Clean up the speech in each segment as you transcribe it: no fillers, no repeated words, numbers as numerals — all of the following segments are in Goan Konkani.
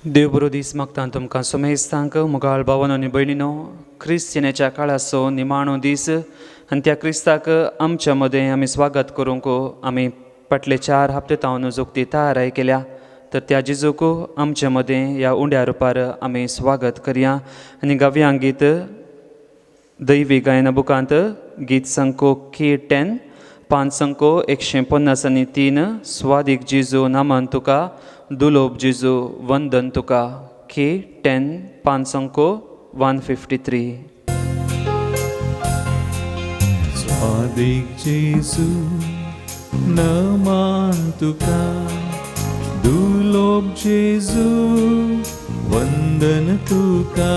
देव बरो दीस मागता तुमकां समेस्तांक मुगाळ भावानो आनी भयणीनो. क्रिस्तीनेच्या काळाचो निमाणो दीस आनी त्या क्रिस्ताक आमच्या मदें आमी स्वागत करूंक आमी फाटले 4 हप्ते तावन जोगती तयाराय केल्या. तर त्या जेजूक आमच्या मदें ह्या उंड्या रुपार आमी स्वागत करया आनी गावया गीत दैवी गायना बुकांत गीत संको K10 5 संको 153 स्वादीक जेजू नामान तुका दुलोब जेजू वंदन तुका. K10 5 संको 153. स्वादीक जेजू नमान तुका दुलोब जेजू वंदन तुका.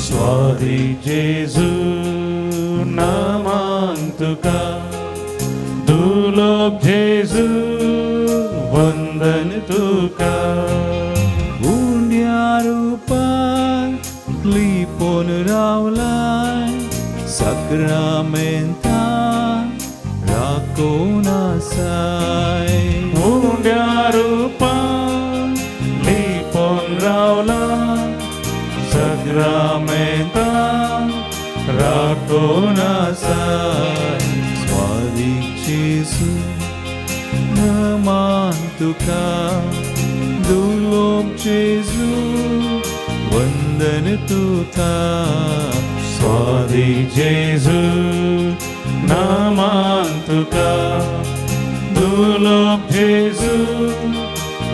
स्वादीक जेजू नमान तुका दुलोब जेजू वंदन तुका. उंड्या रुपार लिपोन रावलाय साक्रामेंतान राखोन आसाय. उंड्या रुपार लिपोन रावला साक्रामेंतान राखोन आसाय. स्वादीक जेजू नमान तुका दुलोब जेजू वंदन तुका. स्वादीक जेजू नमान तुका दुलोब जेजू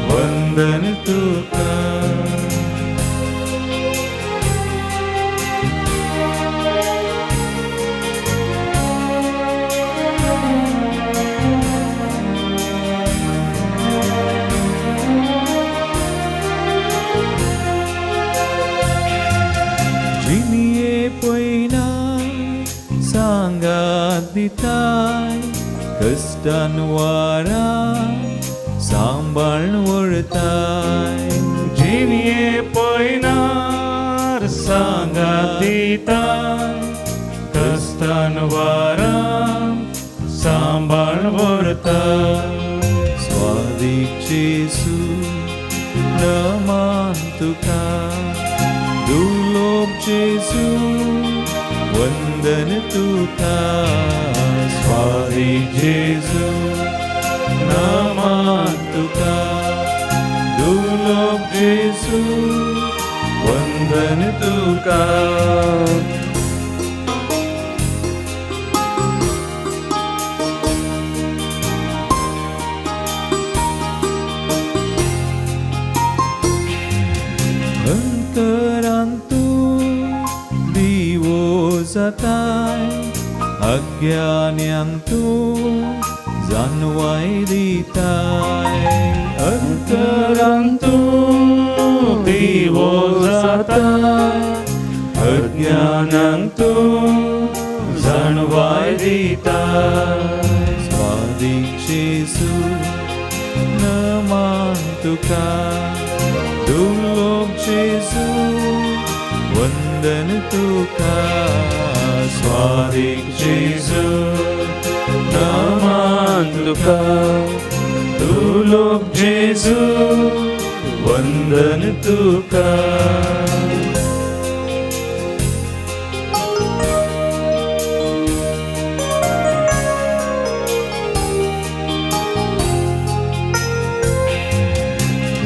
वंदन तुका. जिनिये पयना सांगात दिताय कश्टान वारा सांबाळून व्हरताय. जिनिये पयनार सांगात दिताय कश्टान वारा सांबाळ व्हरताय. स्वादीक जेजू नमान तुका दुलोब जेजू वंदन तुका. स्वादीक जेजू नमान तुका दुलोब जेजू वंदन तुका. अंतरांत तूं दिवो जाताय अज्ञान्यांक तूं जानवाय दिताय. अंतरांत तूं दिवो जाताय अज्ञानांक तूं जाणवाय दिताय. स्वादीक जेजू नमान तुका दुलोब जेजू वंदन तुका. स्वादीक जेजू नमान तुका दुलोब जेजू वंदन तुका.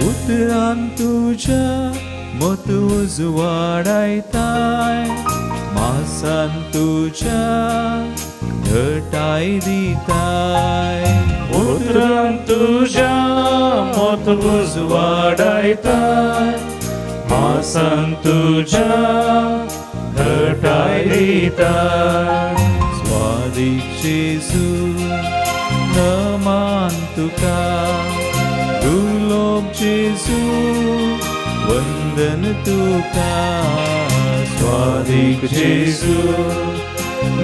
उतरान तुज्या मत उजवाडायताय मासान तुज्या घटाय दिताय. उतरान तुज्या मत उजवाडायताय मासान तुज्या घटाय दिताय. स्वादीक जेजू नमान तुका दुलोब जेजू वंदन तुका. स्वादीक जेजू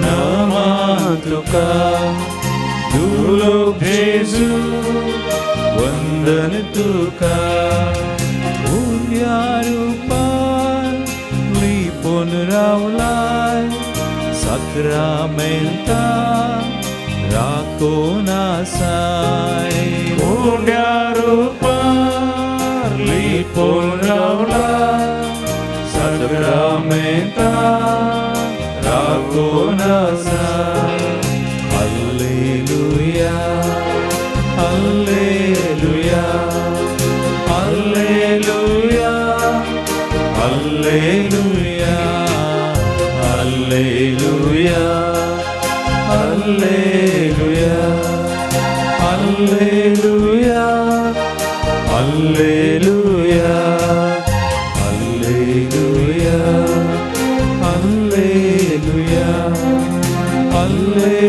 नमान तुका दुलोब जेजू वंदन तुका. उंड्या रुपार लिपोन रावलाय साक्रामेंतान राखोन आसाय. उंड्या रुपार लिपोन आसा. Hallelujah, hallelujah, hallelujah, hallelujah, hallelujah, hallelujah, hallelujah, hallelujah, hallelujah, hallelujah, hallelujah, hallelujah,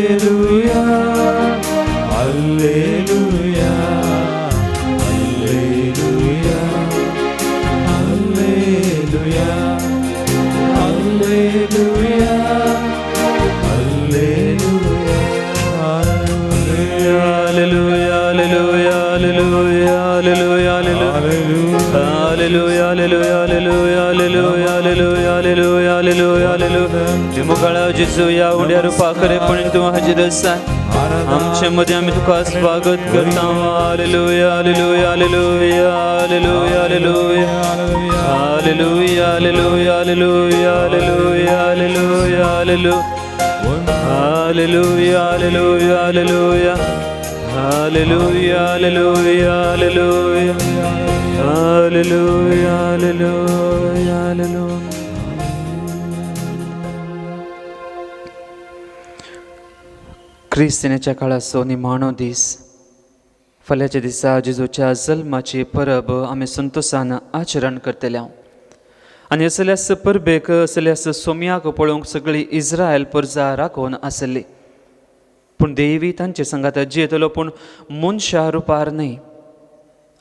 hallelujah, hallelujah, hallelujah, hallelujah. Hallelujah, hallelujah, hallelujah, hallelujah, hallelujah, hallelujah, hallelujah, hallelujah, hallelujah, hallelujah, hallelujah, hallelujah. मुखाळा जेजू ह्या उड्या रुपा खरेपणी तूं हाजीर आसा आमचे मदें आमी तुका स्वागत करता. Hallelujah, hallelujah, hallelujah, hallelujah, hallelujah, hallelujah, hallelujah, hallelujah, hallelujah, hallelujah, hallelujah, hallelujah, hallelujah, hallelujah, hallelujah, hallelujah, hallelujah, hallelujah, hallelujah, hallelujah. क्रिस्तिनेच्या काळाचो निमाणो दीस. फाल्यांच्या दिसा जेजूच्या जल्माची परब आमी संतोसान आचरण करतले. आनी असल्यास परबेक, असल्यास सोम्याक पळोवंक सगळी इस्रायल परजा राखून आसली. पूण देवी तांचे सांगात जियेतलो, पूण मनशा रुपार न्हय.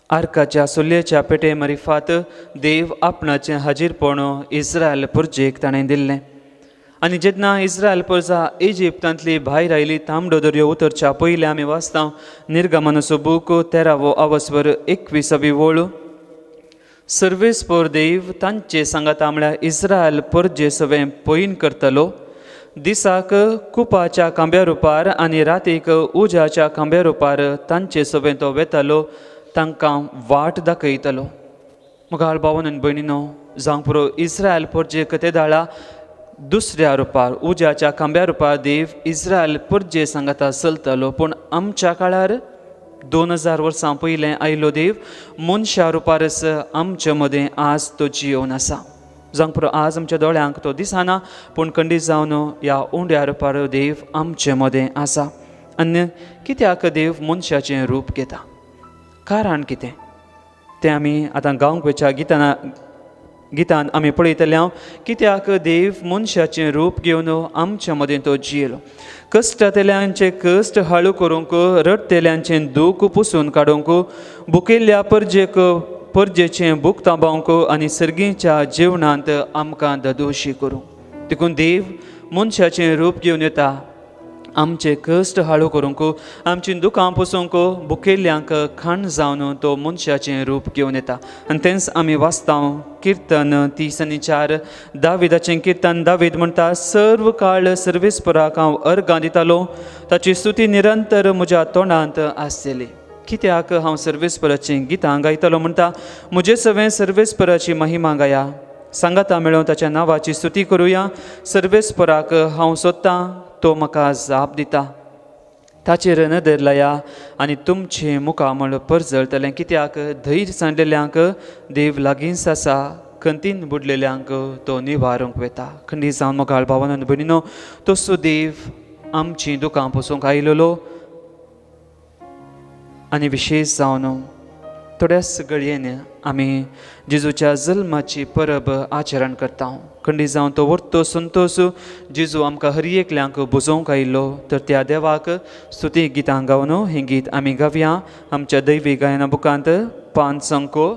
आर्काच्या सोलयेच्या पेटे मारिफात देव आपणाचें हाजीरपण इस्रायल परजेक ताणें दिल्लें. आनी जेन्ना इस्रायल परजा इजिप्तांतली भायर आयली, तांबडो दर्यो उतरच्या पयलें आमी वाचता निर्गमनाचो बूक 13वो आवसवर 21वी वळ. सर्वेस्पर देव तांचे सांगाता म्हळ्यार इस्रायल परजे सवें पयन करतलो. दिसाक कुपाच्या खांब्या रुपार आनी रातीक उज्याच्या खांब्या रुपार तांचे सवें तो वेतालो, तांकां वाट दाखयतलो. मुखार भावन आनी भयणीनो, जावंक पुरो इस्रायल परजेक ते दाळा दुसऱ्या रुपार उज्याच्या खांब्या रुपार देव इस्रायल परजे सांगाता चलतलो. पूण आमच्या काळार 2000 वर्सां पयलें आयलो देव मनशा रुपारच आमचे मदें आज तो जियोवन आसा. जावंक पुरो आज आमच्या दोळ्यांक तो दिसना, पूण खंडीत जावन ह्या उंड्या रुपार देव आमचे मदें आसा. आनी कित्याक देव मनशाचें रूप घेता, कारण कितें तें आमी आतां गावंक वयच्या गितान आमी पळयतले हांव. कित्याक देव मनशाचें रूप घेवन आमच्या मदें तो जियेलो. कश्टांतल्यांचे कश्ट हाळू करूंक, रडटेल्यांचें दूख पुसून काडूंक, भुकेल्ल्या परजेक परजेचें भूक थांबोवंक आनी सर्गीच्या जेवणांत आमकां ददोशी करूंक. देखून देव मनशाचें रूप घेवन येता आमचे कश्ट हाळू करूंक, आमची दुकां पुसूंक, भुकेल्ल्यांक खाण जावन तो मनशाचें रूप घेवन येता. आनी तेंच आमी वाचता किर्तन 34, दाविदाचें किर्तन. दावीद म्हणटा, सर्व काळ सर्वेस्पराक हांव अर्गां दितालो, ताची स्तुती निरंतर म्हज्या तोंडांत आसतली. कित्याक हांव सर्वेस्पराचीं गितां गायतलो म्हणटा, म्हजे सवें सर्वेस्पराची महिमा गाया, सांगाता मेळोवन ताच्या नांवाची स्तुती करुया. सर्वेस्पराक हांव सोदतां, तो म्हाका जाप दिता. ताचेर नदर लाया आनी तुमचें मुखामळ परजळटलें. कित्याक धैर्य सांडलेल्यांक देव लागींच आसा, खंतीन बुडलेल्यांक तो निवारूंक वेता. खंडीत जावन मोगाळ भावान आनी भयणीनो, तसो देव आमचीं दुकां पोसूंक आयलेलो. आनी विशेश जावन थोड्याच गळयेन आमी जेजूच्या जल्माची परब आचरण करता. खंडीत जावन तो वर्तो संतोश जेजू आमकां हर एकल्यांक बुजोवंक आयिल्लो, तर त्या देवाक स्तुती गितां गावन हें गीत आमी गावया. आमच्या दैवी गायना बुकांत 5 संको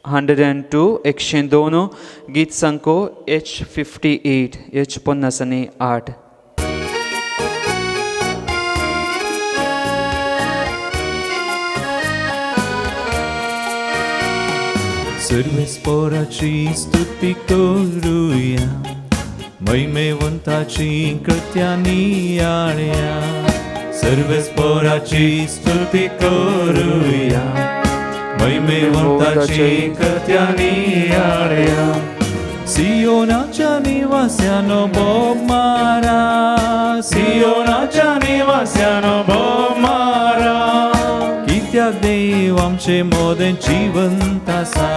102 102, गीत संको H58 H58. सर्वेस्पराची स्तुती करूया, महिमेवंताची कृत्या नियाळया. सर्वेस्पराची स्तुती करूया, महिमेवंताची कृत्या नियाळया. सियोनाच्या निवास्यानो बोब मारा, सियोनाच्या निवास्यानो बोब मारा. कित्याक देव आमचे मोदें जिवंत आसा,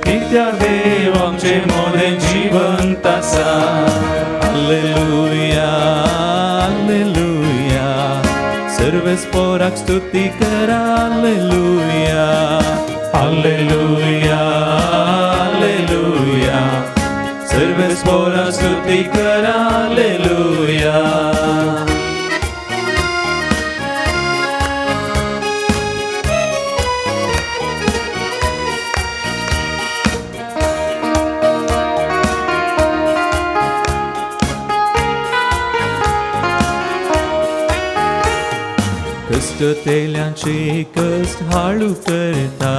कित्याक देव आमचे मोदें जिवंत आसा. हालेलुया, हालेलुया, सर्वेस पोराक स्तुती करा. हालेलुया, हालेलुया, हालेलुया, सर्वेस पोराक स्तुती करा. हालेलुया. कश्टतेल्यांचे कश्ट हाळू करता,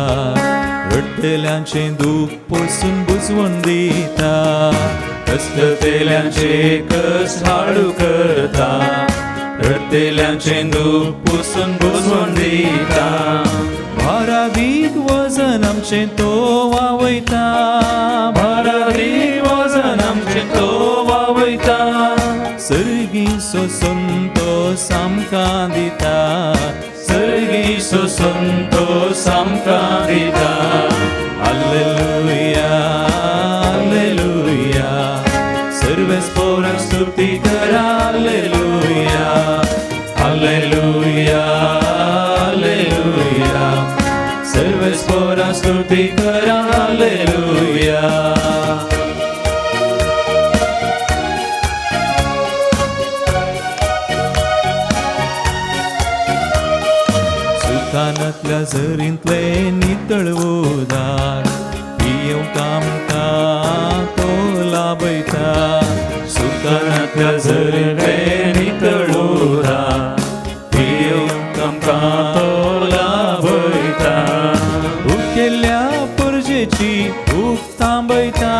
रडटल्यांचें दूख पोसून बुजवून दिता. कश्टतेल्यांचे कश्ट हाडू करता, रडटेल्यांचें दूख पुसून बुजवून दिता. भारादीक वजन आमचें तो वावयता, भारादीक वजन आमचें तो वावयता. सर्गी सोसून तो सामकां दिता, सर्गी सोसून तो सामकां दिता. हालेलुया, हालेलुया, सर्वेस पोराक स्तुती करा. हालेलुया, हालेलुया, हालेलुया, सर्वेस पोराक स्तुती करा. हालेलुया. सुखानांतल्या झरींतलें नितळ उदक पियेवंक आमकां तो लाभयता. सुखानांतल्या झरींतलें नितळ उदक पियेवंक आमकां तो लाभयता. भुकेल्ल्या परजेची भूक थांबयता,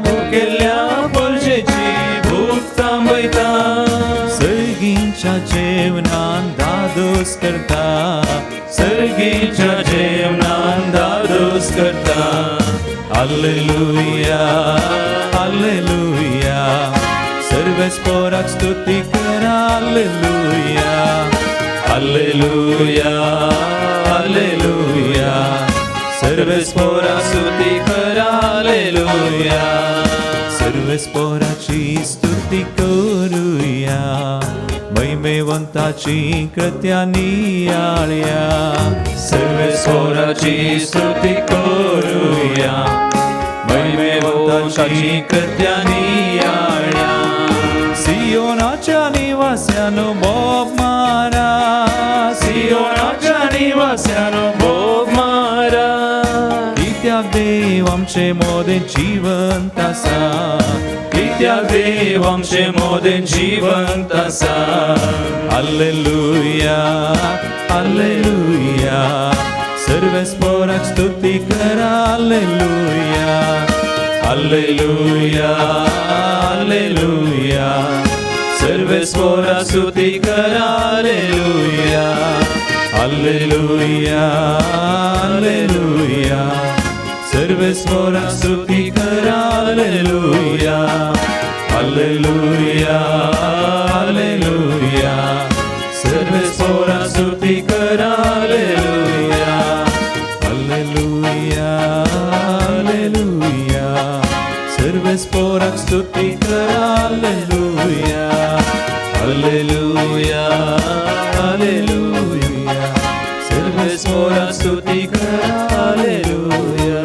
भुकेल्ल्या परजेची भूक थांबयता. सर्गींच्या जेवणान दादोस करता, सर्गीच्या जेवणान दादोस करता. हालेलुया, हालेलुया, सर्वेस पोराक स्तुती करा. हालेलुया, हालेलुया, हालेलुया, सर्वेस पोराक स्तुती करा. हालेलुया. सर्वेस पोराची स्तुती करुया, महिमेवंताची कृत्या नियाळया. सर्वेस पोराची स्तुती करुया, महिमेवंताची कृत्या नियाळया. सियोनाच्या निवास्यानो बोब मारा, सियोनाच्या निवास्यानो बोब मारा. कित्याक देव आमचे मोदें जिवंत आसा, कित्याक देव आमचे मोदें जिवंत आसा. हालेलुया, हालेलुया, सर्वेस पोराक स्तुती करा. हालेलुया, हालेलुया, हालेलुया, सर्वेस पोराक स्तुती करा. हालेलुया, हालेलुया, हालेलुया, सर्वेस पोराक स्तुती करा. हालेलुया, हालेलुया, हालेलुया, सर्वेस पोराक स्तुती करा. हालेलुया, हालेलुया, हालेलुया, सर्वेस पोराक स्तुती करा. हालेलुया, हालेलुया, हालेलुया, सर्वेस पोराक स्तुती करा. Hallelujah,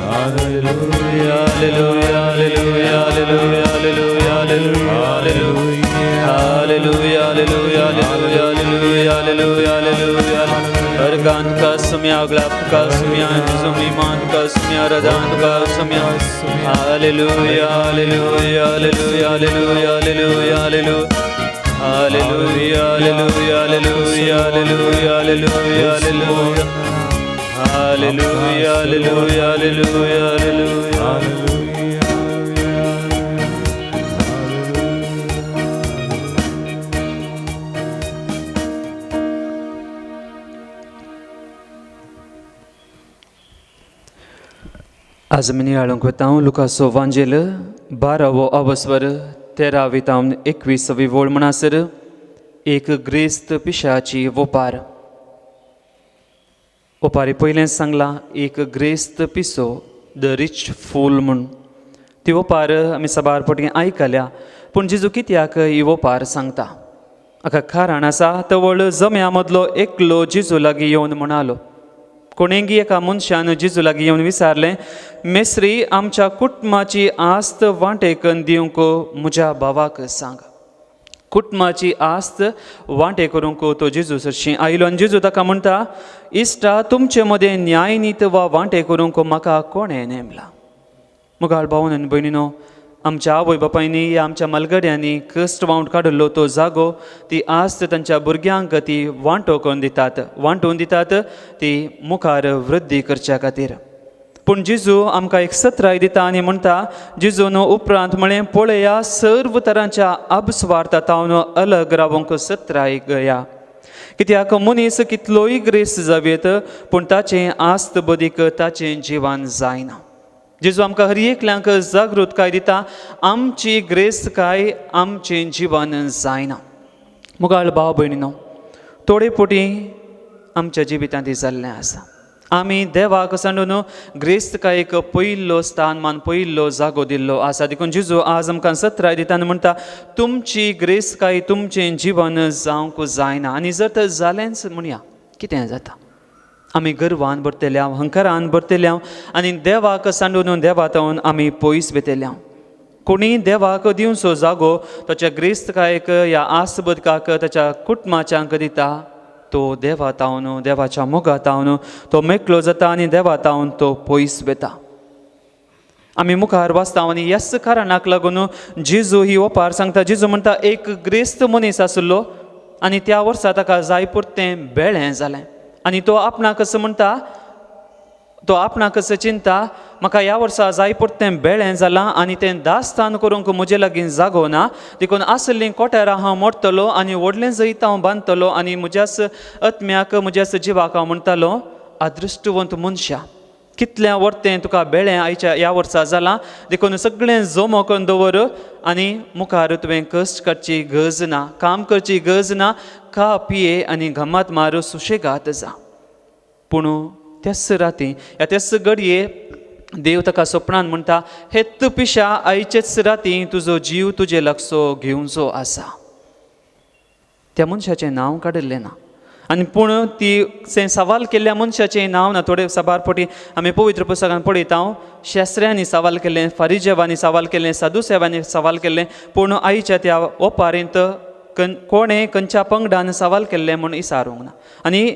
hallelujah, hallelujah, hallelujah, hallelujah, hallelujah, hallelujah, hallelujah, hallelujah, hallelujah, hallelujah. Organ का समय, गुलाब का समय, जुमीमान का समय, रदान का समय. Hallelujah, hallelujah, hallelujah, hallelujah, hallelujah, hallelujah, hallelujah, hallelujah, hallelujah, hallelujah, hallelujah, hallelujah, hallelujah, hallelujah, hallelujah. आज आमी नियाळूंक वता लुकासो वांजेल बारावो अवस्वर तेरावी तावन एकवीसवी वळ म्हणसर एक ग्रेस्त पिशाची वोपार. ओपारी पयलेंच सांगलां एक ग्रेस्त पिसो, the rich फूल म्हूण. ती ओपार आमी साबार फावटी आयकल्या, पूण जेजू कित्याक ही ओपार सांगता हाका कारण आसा. तवळ जम्या मदलो एकलो जेजू लागीं येवन म्हणालो, कोणेंगी एका मनशान जेजू लागीं येवन विचारलें, मेस्त्री, आमच्या कुटुंबाची आस्त वांटेकन दिवंक म्हज्या भावाक सांग. कुटुंबाची आस्त वांटे करूंक तो जेजू सरशी आयलो आनी जेजू ताका म्हणटा, इश्टा, तुमचे मदें न्यायनीत वा वांटे करूंक म्हाका कोणें नेमला? मुगाळ भावन आनी भयणीनो, आमच्या आवय बापायनी या आमच्या मलगड्यांनी कश्ट वांट काडिल्लो तो जागो, ती आस्त तांच्या भुरग्यांक ती वांटो करून दितात, वांटून दितात ती मुखार वृद्धी करच्या खातीर. पूण जेजू आमकां एक सत्राय दिता आनी म्हणटा, जेजून उपरांत म्हळें, पळया, सर्व तरांच्या अबस्वार्था तावन अलग रावंक सत्राय गया, कित्याक मनीस कितलोय ग्रेस्त जावयेत पूण ताचें आस्त बदीक ताचें जिवन जायना. जेजू आमकां हर एकल्यांक जागृतकाय दिता, आमची ग्रेस्तकाय आमचें जिवन जायना. मुगाळ भाव भयणीनो, थोडे फावटी आमच्या जिवितांत जाल्लें आसा, आमी देवाक सांडून ग्रेस्तकायेक पयलो स्थान मान, पयलो जागो दिल्लो आसा. देखून जेजू आज आमकां सत्राय दिता आनी म्हणटा, तुमची ग्रेस्तकाय तुमचें जिवन जावंक जायना. आनी जर तर जालेंच म्हणया, कितें जाता? आमी गर्वान भरतले हांव, हंकारान भरतले हांव आनी देवाक सांडून देवा तावन आमी पयस वेतले हांव. कोणी देवाक दिवचो जागो ताच्या ग्रेस्तकायेक ह्या आस बदकाक ताच्या कुटुंबाच्यांक दिता, तो देवा तावन, देवाच्या मोगा तावन तो मेकळो जाता आनी देवा तावन तो पयस वेता. आमी मुखार वाचता आनी ह्याच कारणाक लागून जेजू ही ओपार सांगता. जेजू म्हणटा, एक ग्रेस्त मनीस आशिल्लो आनी त्या वर्सा ताका जाय पुरतें बेळें जालें आनी तो आपणाक असो म्हणटा, तो आपणाक असो चिंता, म्हाका ह्या वर्सा जाय पुरतें बेळें जालां आनी तें दास्तान करूंक म्हजे लागीं जागो ना, देखून आसलीं कोटेरां हांव मोडटलो आनी व्हडलें जैत हांव बांदतलो आनी म्हज्याच आत्म्याक म्हज्याच जिवाक हांव म्हणटालो, अदृश्टवंत मनशा, कितलें वर्तें तुका बेळें आयच्या ह्या वर्सा जालां, देखून सगळें जमो करून दवर आनी मुखार तुवें कश्ट काडची गरज ना, काम करची गरज ना, खा पिये आनी गमात मार, सुशेगात जा. पूण त्याच राती ह्या त्याच घडये देव ताका सपनान म्हणटा, हेत पिशा, आयचेच राती तुजो जीव तुजे लागचो घेवचो आसा. त्या मनशाचें नांव काडिल्लें ना आनी पूण ती सवाल केल्ल्या मनशाचें नांव ना. थोडे साबार फावटी आमी पवित्र पुस्तकान पळयता, शास्त्र्यांनी सवाल केल्लें, फारिजेवांनी सवाल केल्लें, साधुसेवांनी सवाल केल्लें, पूण आयच्या त्या ओपारींत कोणें खंयच्या पंगडान सवाल केल्लें म्हूण विचारूंक ना. आनी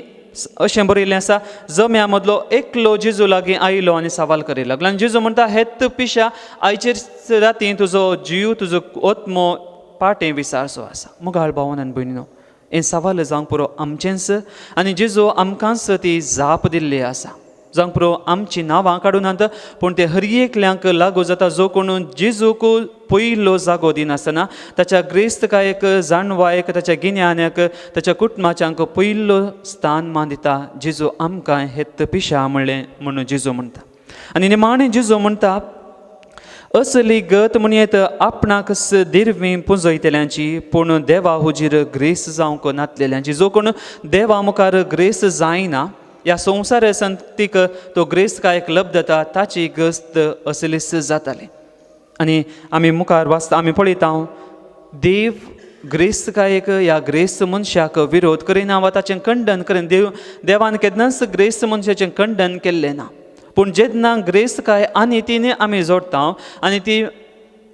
अशें बरयल्लें आसा, जम्या मदलो एकलो जेजू लागीं आयलो आनी सवाल करीत लागलो आनी जेजू म्हणटा, हेत पिशा, आयचेर राती तुजो जीव तुजो आत्मो पाटें विचारचो आसा. मुगाळ भावन आनी भयणीनो, हें सवाल जावंक पुरो आमचेंच आनी जेजू आमकांच ती जाप दिल्ली आसा. जावंक पुरो आमचीं नांवां काडूनात, पूण ते हर एकल्यांक लागू जाता जो कोण जेजूक पयलो जागो दिनासतना ताच्या ग्रेस्तकायेक, जाणवायेक, ताच्या गिन्यानाक, ताच्या कुटुंबाच्यांक पयलो स्थान मान दिता. जेजू आमकां हेत पिशा म्हणलें म्हणून जेजू म्हणटा. आनी निमाणें जेजू म्हणटा, असली गत म्हणयेत आपणाक दिरवी पुंजयतल्यांची, पूण देवा हुजीर ग्रेस जावंक नातलेल्यांची. जो कोण देवा मुखार ग्रेस जायना, ह्या संवसार संतीक तो ग्रेस्तकायेक लब्धता, ताची गस्त असलीच जाताली. आनी आमी मुखार वाचता, आमी पळयता, देव ग्रेस्तकायेक ह्या ग्रेस्त मनशाक विरोध करिना वा ताचें खंडन करिना. देवान केन्नाच ग्रेस्त मनशाचें खंडन केल्लें ना, पूण जेन्ना ग्रेस्तकाय आनी तिने आमी जोडटा आनी ती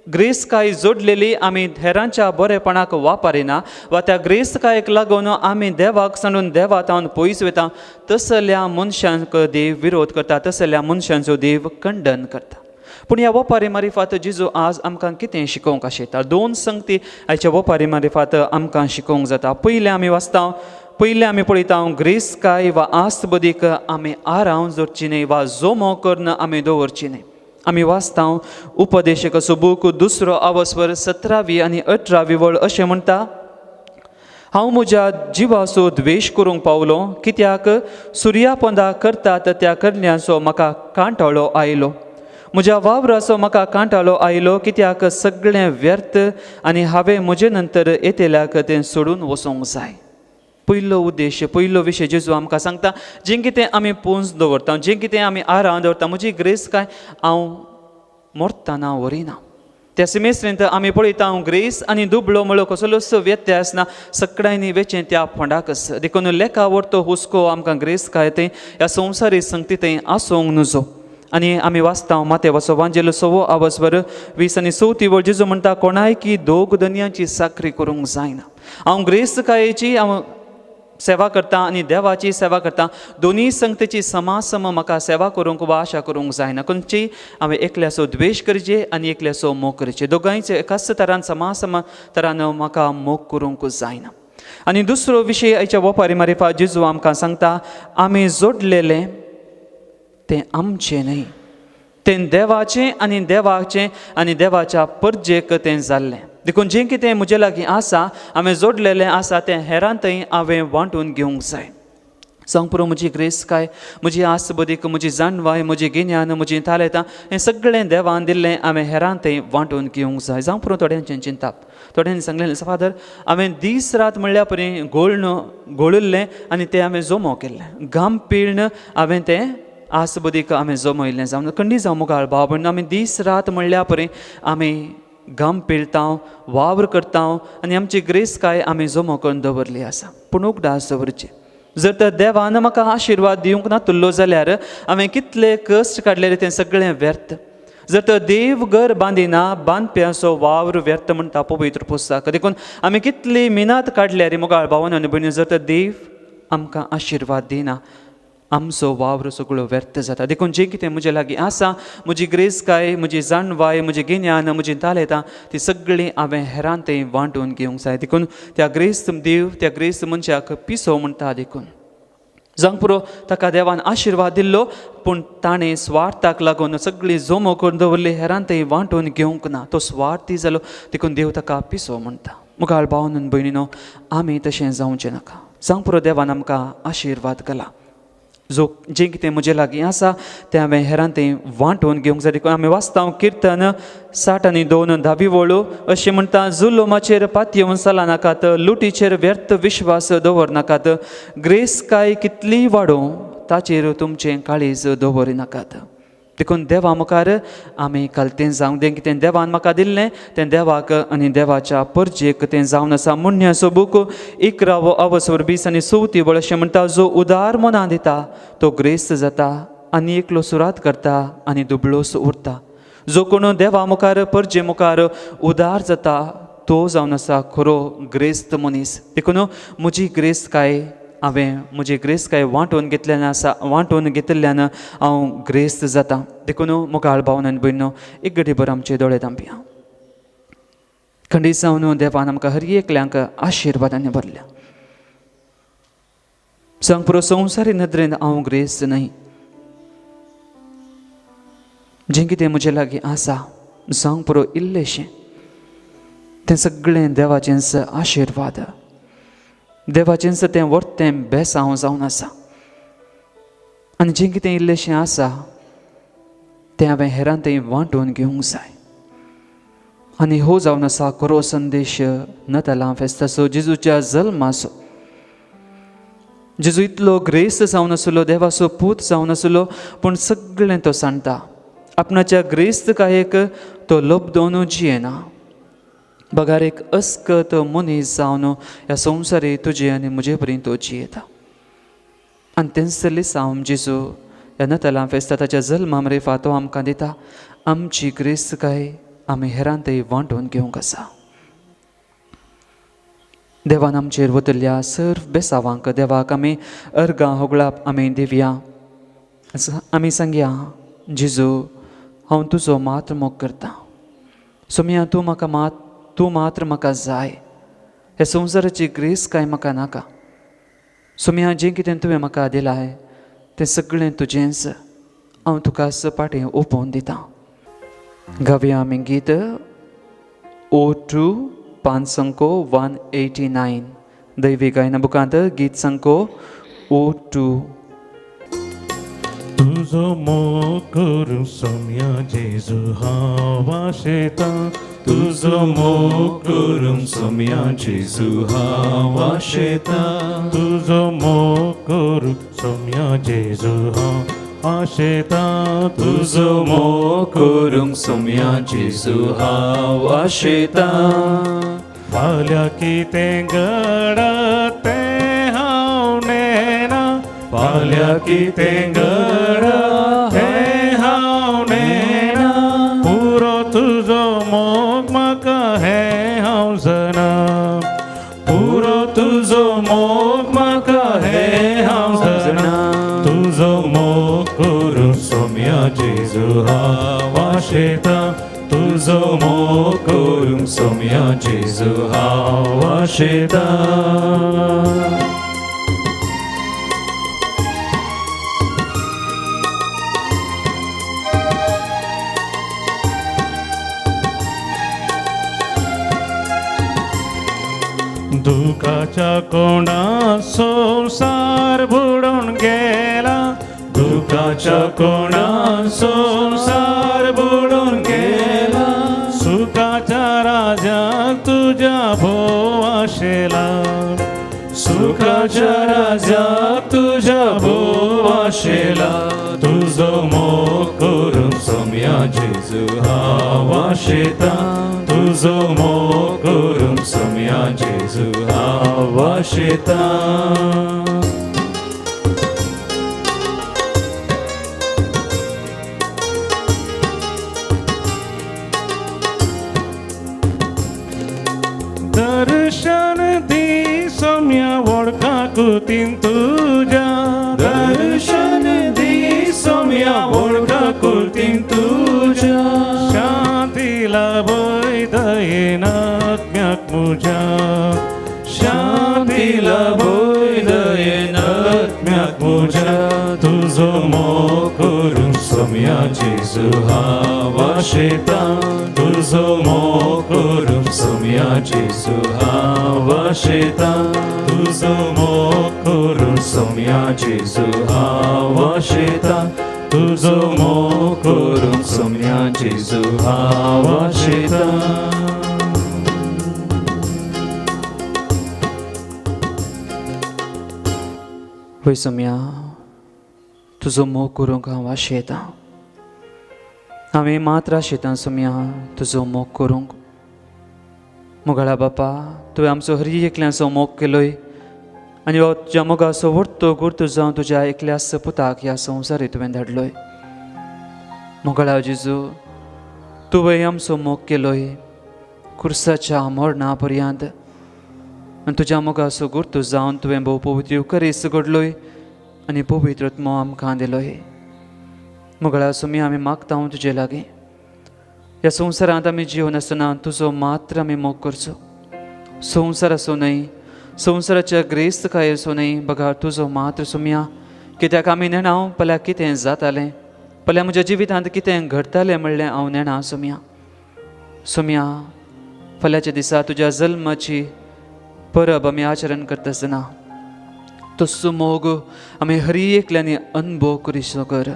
ग्रेस्तकाय जोडलेली आमी हेरांच्या बरेपणाक वापरिना वा त्या ग्रेस्तकायेक लागून आमी देवाक सांडून देवा तावन पयस वता, तसल्या मनशांक देव विरोध करता, तसल्या मनशांचो देव खंडन करता. पूण ह्या वपारी मारिफात जेजू आज आमकां कितें शिकोवंक आशिता? दोन संगती आयच्या वपारी मारिफात आमकां शिकोवंक जाता. पयलें आमी वाचता, पयलें आमी पळयता, ग्रेस्तकाय वा आस्त बदीक आमी आराव जोडची न्हय वा जोमो करून आमी दवरची न्हय. आमी वाचता उपदेशकाचो बूक दुसरो आवस्वर 17वी आनी 18वी वळ अशें म्हणटा, हांव म्हज्या जिवाचो द्वेश करूंक पावलो, कित्याक सुर्या पोंदा करतात त्या करण्यांचो म्हाका कांटाळो आयलो. म्हज्या वावराचो म्हाका कांटाळो आयलो, कित्याक सगळें व्यर्थ आनी हांवें म्हजे नंतर येतल्याक तें सोडून वचोंक जाय. पयलो उद्देश, पयलो विशय जेजू आमकां सांगता, जें कितें आमी पुंज दवरता, जें कितें आमी आरां दवरता, म्हजी ग्रेस काय हांव मरतना व्हरिना. त्या सिमेस्त्रींत आमी पळयता हांव ग्रेस आनी दुबळो म्हळ्यो कसलोच व्यत्यास ना, सगळ्यांनी वेचें त्या फोंडाकच. देखून लेखा व्हरतो हुस्को आमकां ग्रेस काय थंय ह्या संवसारी संगती थंय आसूंक नुजो. आनी आमी वाचता मातेवाचो वांजेलो 6वो आवसवर 20 आनी 4 वळ जेजू म्हणटा, कोणायकी दोग धनयांची साकरी करूंक जायना. हांव ग्रेस कायेची हांव सेवा करता आनी देवाची सेवा करता, दोनूय संगतेची समासम म्हाका सेवा करूंक वा आशा करूंक जायना. खंयची हांवें एकल्याचो द्वेश करचे आनी एकल्याचो मोग करचे, दोगांयचे एकाच तरान समासम तरान म्हाका मोग करूंक जायना. आनी दुसरो विशय आयच्या वपारी मारिफा जेजू आमकां सांगता, आमी जोडलेलें तें आमचें न्हय, तें देवाचें आनी देवाचें आनी देवाच्या परजेक तें जाल्लें. देखून जें कितें म्हजे लागीं आसा, हांवें जोडलेलें आसा, तें हेरां थंय हांवें वांटून घेवंक जाय. सांग पुरो म्हजी ग्रेस काय, म्हजी आस बदीक, म्हजी जाणवाय, म्हजी गिन्यान, म्हजी तालेतां, हें सगळें देवान दिल्लें हांवें हेरां थंय वांटून घेवंक जाय. जावं पुरो थोड्यांचें चिंताप, थोड्यांनी सांगलें, फादर हांवें दीस रात म्हणल्या परी घोळिल्लें आनी तें हांवें जमो केल्लें, घाम पिळ्ण हांवें तें आस बदीक हांवें जमयल्लें. जावं खंडी जावं मुखार भाव भयण, आमी दीस रात म्हणल्या परी आमी घाम पिळटा, वावर करता आनी आमची ग्रेस काय आमी जमो करून दवरली आसा. पूण उगडास दवरचें, जर तर देवान म्हाका आशिर्वाद दिवंक नातुल्लो जाल्यार हांवें कितले कश्ट काडलेले तें सगळें व्यर्थ. जर तर देव घर बांदिना, बांदप्यांचो वावर व्यर्थ म्हणटा पवित्र पुस्तक. देखून आमी कितली मिनात काडल्यार मुगाळ भावन आनी भयणी, जर तर देव आमकां आशिर्वाद दिना, आमचो वावर सगळो व्यर्थ जाता. देखून जें कितें म्हजे लागीं आसा, म्हजी ग्रेस काय, म्हजी जाणवाय, म्हजें गिन्यान, म्हजी तालेतां, ती सगळीं हांवें हेरां थंय वांटून घेवंक जाय. देखून त्या ग्रेस्त देव त्या ग्रेस्त मनशाक पिसो म्हणटा. देखून जावंक पुरो ताका देवान आशिर्वाद दिल्लो, पूण ताणें स्वार्थाक लागून सगळी जमो करून दवरली, हेरां थंय वांटून घेवंक ना, तो स्वार्थी जालो. देखून देव ताका पिसो म्हणटा. मुखार भावन भयणीनो, आमी तशें जावचें नाका. जावंक पुरो देवान आमकां आशिर्वाद केला, जो जें कितें म्हजे लागीं आसा तें हांवें हेरां थंय वांटून घेवंक जाय. देखून आमी वाचता किर्तन 62 10वी वळू अशें म्हणटा, जुलुमाचेर पातयेवन चला नाकात, लुटीचेर व्यर्थ विश्वास दवर नाकात, ग्रेस काय कितलीय वाडोवं ताचेर तुमचें काळीज दवरी नाकात. देखून देवा मुखार आमी कालतें जावंक, तें कितें देवान म्हाका दिल्लें तें देवाक आनी देवाच्या परजेक तें जावन आसा. मुण्याचो बूक 11वो अवसर 20 आनी 4 वळ अशें म्हणटा, जो उदार मनान दिता तो ग्रेस्त जाता आनी एकलो सुरात करता आनी दुबळोस उरता. जो कोण देवा मुखार परजे मुखार उदार जाता तो जावन आसा खरो ग्रेस्त मनीस. देखून म्हजी ग्रेस्त काय हांवें म्हजी ग्रेस काय वांटून घेतल्यान आसा, वांटून घेतिल्ल्यान हांव ग्रेस्त जाता. देखून मुखार भावन आनी भयणो, एक घडी भर आमचे दोळे धांपया. खंडीत जावन देवान आमकां हर एकल्यांक आशिर्वादांनी भरल्या. सांग पुरो संवसारी नदरेन हांव ग्रेस्त न्हय, जें कितें म्हजे लागीं आसा जावंक पुरो इल्लेशें, तें सगळें देवाचेंच आशिर्वाद, देवाचेंच तें वर्तें बेसांव जावन आसा. आनी जें कितें इल्लेशें आसा तें हांवें हेरां थंय वांटून घेवंक जाय. आनी हो जावन आसा खरो संदेश नतालां फेस्ताचो, जेजूच्या जल्माचो. जेजू इतलो ग्रेस्त जावन आसलो, देवाचो पूत जावन आसलो, पूण सगळें तो सांडटा. आपणाच्या ग्रेस्त कायेक तो लब्दोन जियेना, बगार एक अस्कत मनीस जावन ह्या संवसारी तुजे आनी म्हजे पर्यंत तो जियेता. आनी तेंच लिसांव जेजू ह्या नतालां फेस्ता ताच्या जल्मा मरेफा तो आमकां दिता, आमची ग्रेस्त काय आमी हेरां थंय वांटून घेवंक आसा. देवान आमचेर वतल्या सर्व बेसावांक देवाक आमी अर्गां होगळाप आमी दिवया. आमी सांगया, जेजू हांव तुजो मात्र मोग करता, सोमया तूं म्हाका मात, तूं मात्र म्हाका जाय, ह्या संवसाराची ग्रेस काय म्हाका नाका. सोमया जें कितें तुवें म्हाका दिलां तें सगळें तुजेंच, हांव तुका सपाटें ओपोवन दितां. गावया आमी गीत 02 5 संको 189 दैवी गायना बुकांत गीत संको 02. तुझो तुजो मोग करूंक सोम्या जेजू हांव आशेतां तुजो मोग करूंक सोम्या जेजू हांव आशेतां तुजो मोग करूंक सोम्या जेजू हांव आशेतां तुजो मोग करूंक सोम्या जेजू हांव आशेतां फाल्यां कितें घडत तें हांव नेणा फाल्यां कितें घडत तें हांव नेणा पुरो तुजो मोग म्हाका हें हांव जाणा पुरो तुजो मोग म्हाका हें हांव जाणा तुजो मोग करूं सोम्या जेजू हांव आशेतां तुजो मोग करूंक सोम्या जेजू हांव आशेतां. दुखाच्या कोणा संसार बुडून गेला दुखाच्या कोणा संसार बुडून गेला सुखाच्या राजाक तुझ्या भोव आशेला सुखाच्या राजाक तुझ्या भोव आशेला तुजो मोग करूंक सोम्या जेजू हांव आशेतां तुजो मोग करूंक सोम्या जेजू हांव आशेतां. दर्शन दी सोम्या वळखा कुतीन तुज्या दर्शन दी सोम्या वळखा कुलतीन तुज्या शांती लाभय दयेन आत्म्याक म्हज्या शांती लाभय दयेन आत्म्याक म्हज्या तुजो मोग करूंक सोम्या जेजू हांव आशेतां तुजो मोग करूंक सोम्या जेजू हांव आशेतां तुजो मोग करूंक सोम्या जेजू हांव आशेतां तुजो मोग करूंक सोम्या जेजू हांव आशेतां. वय सोम्या तुजो मोग करूंक हांव आशेतां हांवें मात्र आशेतां सोम्या तुजो मोग करूंक. मोगाळा बापा तुवें आमचो हरी एकल्याचो मोग केलोय आनी हो तुज्या मोगाचो व्हडतो गुर्तो जावन तुज्या एकल्याच पुताक ह्या संवसारी तुवें धाडलोय. मोगाळा जेजू तुवें आमचो मोग केलोय खुर्साच्या मरणा पर्यंत आनी तुज्या मोगाचो गुर्तो जावन तुवें भोव पवित्र युकरीस घडलोय आनी पवित्र आत्मो आमकां दिलोय. मोगाळा सोमी आमी मागता हांव तुजे लागीं ह्या संवसारांत आमी जिवन आसतना तुजो मात्र आमी मोग करचो संवसाराचो न्हय संवसाराच्या ग्रेस्तकायेचो न्हय बघा तुजो मात्र सोमया कित्याक आमी नेणा हांव पल्या कितें जातालें पल्या म्हज्या जिवितांत कितें घडटालें म्हणलें हांव नेणा सोमया. सोमया फाल्यांच्या दिसा तुज्या जल्माची परब आमी आचरण करता आसतना तसो मोग आमी हरी एकल्यांनी अनुभव करीसो कर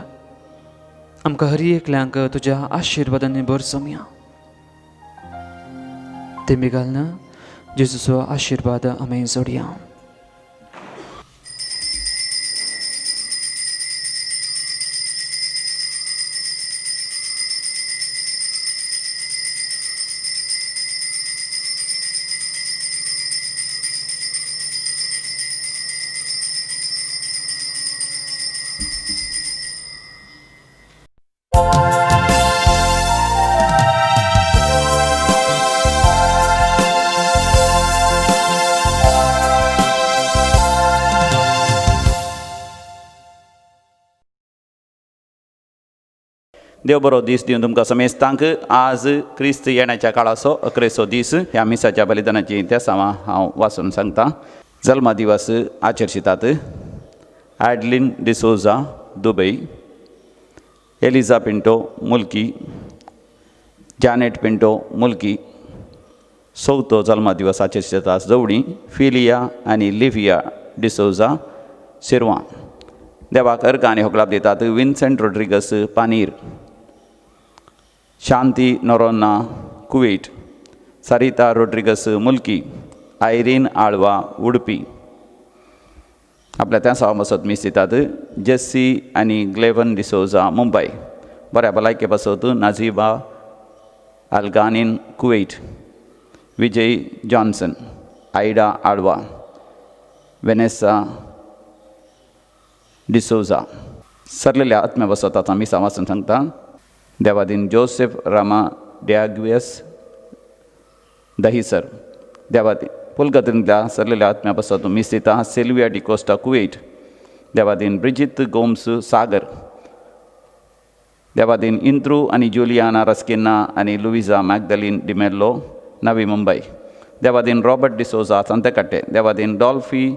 आमकां हरी एकल्यांक तुज्या आशिर्वादांनी भर सोमया. तेमी घालना जेजूचो आशिर्वाद आमी जोडया. देव बरो दीस दिवन तुमकां समेस्तांक. आज क्रिस्त येण्याच्या काळाचो अकरेचो दीस. ह्या मिसाच्या बलिदानाची तेसांवां हांव वाचून सांगता. जल्मा दिवस आचर्शितात Adeline D'Souza Dubai, Eliza Pinto Mulki, Janet Pinto Mulki. चवथो जल्मा दिवस आचर्शितात जवडी फिलिया आनी लिव्हिया डिसोजा शिरवां. देवाक अर्घ आनी होगलाप दितात Vincent Rodrigues Panir, Shanti Noronha Kuwait, Sarita Rodrigues Mulki, Irene Alva Udupi. आपल्या त्या सावा पासत मीस दितात जेस्सी आनी ग्लेवन डिसोजा मुंबय. बऱ्या भलायके पासत Najiba Alganin Kuwait, Vijay Johnson, Ida Alva, Vanessa D'Souza. सरलेल्या आत्म्या बसत आतां मिसां वाचून सांगता. देवादीन जोसेफ रामा ड्याग्वियस दहिसर. देवादीन पुलगतींतल्या सरलेल्या आत्म्या बसत मीस दिता सिल्विया डिकोस्टा कुवेट. देवादीन ब्रिजीत गोम्स सागर. देवादीन इंत्रू आनी जुलियाना रस्किन्ना आनी लुविजा मॅगदलीन डिमेल्लो नवी मुंबय. देवादीन रॉबर्ट डिसोजा सांतेकाटे. देवादीन डॉल्फी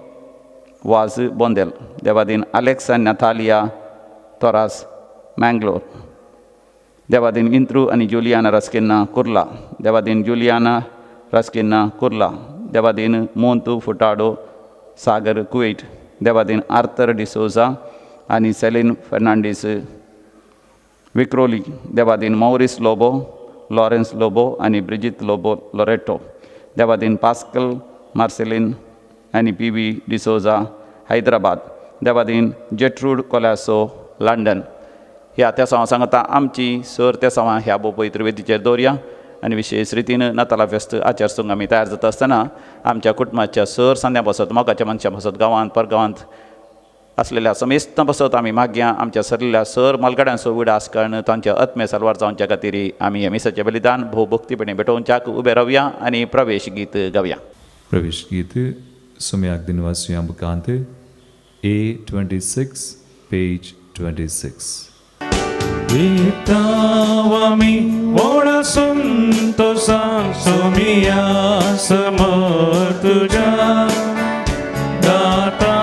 वाज बोंदेल. देवादीन अलेक्स आनी नथालिया तोरास मँगलोर. देवादीन इंत्रू आनी जुलियाना रस्किन्ना कुर्ला. देवादीन जुलियाना रस्किन्ना कुर्ला. देवादीन मोंतू फुटाडो सागर कुवेट. देवादीन आर्थर डिसोजा आनी सेलीन फर्नांडीस विक्रोली. देवादीन मौरिस लोबो, लॉरेन्स लोबो आनी ब्रिजीत लोबो लोरेटो. देवादीन पास्कल मार्सेलीन आनी पी व्ही डिसोजा हैदराबाद. देवादीन जेट्रूड कोलासो लंडन. ह्या त्या सवां सांगता आमची सर त्या सवां ह्या भोव पवित्र वेदीचेर दवरया आनी विशेश रितीन नातालां फेस्त आचरसूंक आमी तयार जाता आसतना आमच्या कुटुंबाच्या सर सांद्या पासत, मोगाच्या मनशां पासत, गांवांत परगांवांत आसलेल्या समेस्तां पासत आमी मागया. आमच्या सरलेल्या सर मालगाड्यांचो उडास करून तांच्या आत्मे सालवार जावच्या खातीर आमी ह्या मिसाचें बलिदान भोव भक्तीपणे भेटोवच्याक उबे रावया आनी प्रवेश गीत गावया. प्रवेश गीत सुम्याक दिनवासुया मुखांत A26 page 26. Vitavami vora santosa somiya समोर तुझ्या दाता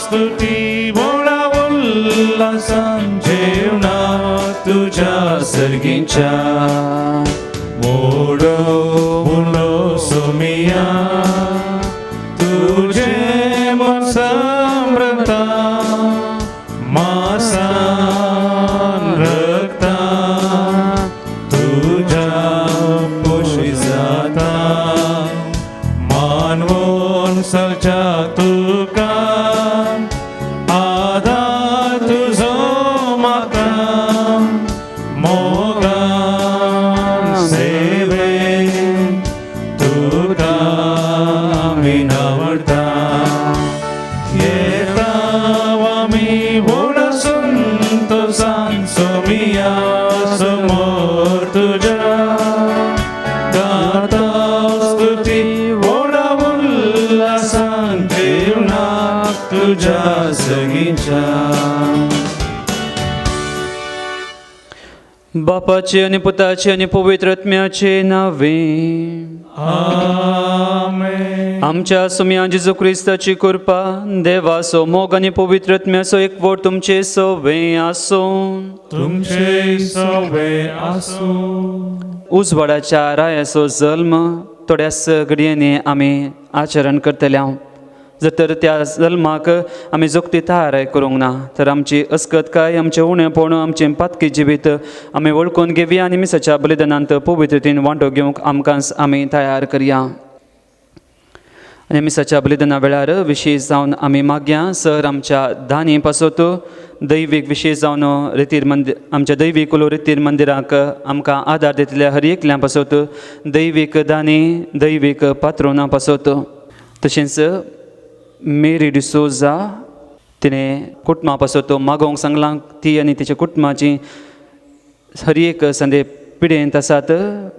स्तुती वोळा उल्हासान जेवणा तुझ्या सर्गींच्या मोडो मुलो सोमिया तुझे मन समृता मासान रक्ता तुझ्या पोशी जाता मानवोन सलच्या तुका आधार तुझो माता मोगान सेवे तुका विनवता येता आमी व्हड संतोसान सोमिया समोर तुझ्या दाता स्तुती व्हड उल्हासान जेवणाक तुझ्या सगीच्या. बापाचे आनी पुताचे आनी पवित्र आत्म्याचे नावे आमेन. आमच्या सुम्या जेजू क्रिस्ताची कृपा, देवाचो मोग आनी पवित्र आत्म्याचो एकवट तुमचे सवे आसूं. तुमचे सवे आसूं. उजवाडाच्या रायाचो जल्म थोड्याच घडयांनी आमी आचरण करतले. जर तर त्या जल्माक आमी जोगती तयार करूंक ना तर आमची अस्कतकाय, आमचें उणेपण, आमचें पातकी जिवीत आमी वळखून घेवया आनी मिसाच्या बलिदानांत पवित्रतेन वांटो घेवंक आमकां आमी तयार करया. आनी मिसाच्या बलिदाना वेळार विशेश जावन आमी मागया सर आमच्या दानी पासत दैवीक विशेश जावन रितीर मंदिर आमच्या दैवीक उलो रितीर मंदिराक आमकां आदार दितल्या हर एकल्या पासत दैवीक दानी दैवीक पात्रोना पासत. तशेंच मेरी डिसोजा तिणें कुटुंबा पासत मागोवंक सांगलां, ती आनी तिच्या कुटुंबाची हर एक संदे पिडेंत आसात.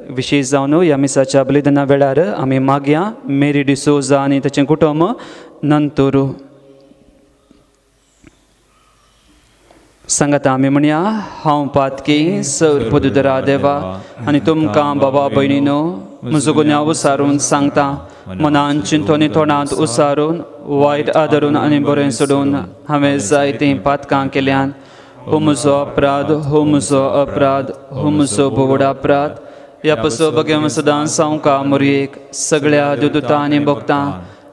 विशेश जावन ह्या मिसाच्या बलिदाना वेळार आमी मागया मेरी डिसोजा आनी ताचें कुटुंब नंतर. सांगाता आमी म्हणया, हांव पातकी सर पदुदरा देवा आनी तुमकां बाबा भयणीनो म्हजो गुन्यांव उसारून सांगता, मनान चिंतून आनी तोंडांत उसारून वायट आदरून आनी बरें सोडून हांवें जायतीं पातकां केल्यान. हो म्हजो अपराध, हो म्हजो अपराध, हो म्हजो भोवड अपराध. ह्या पसो बगें सदां सावका मोरयेक सगळ्या दुदुतां आनी भोगतां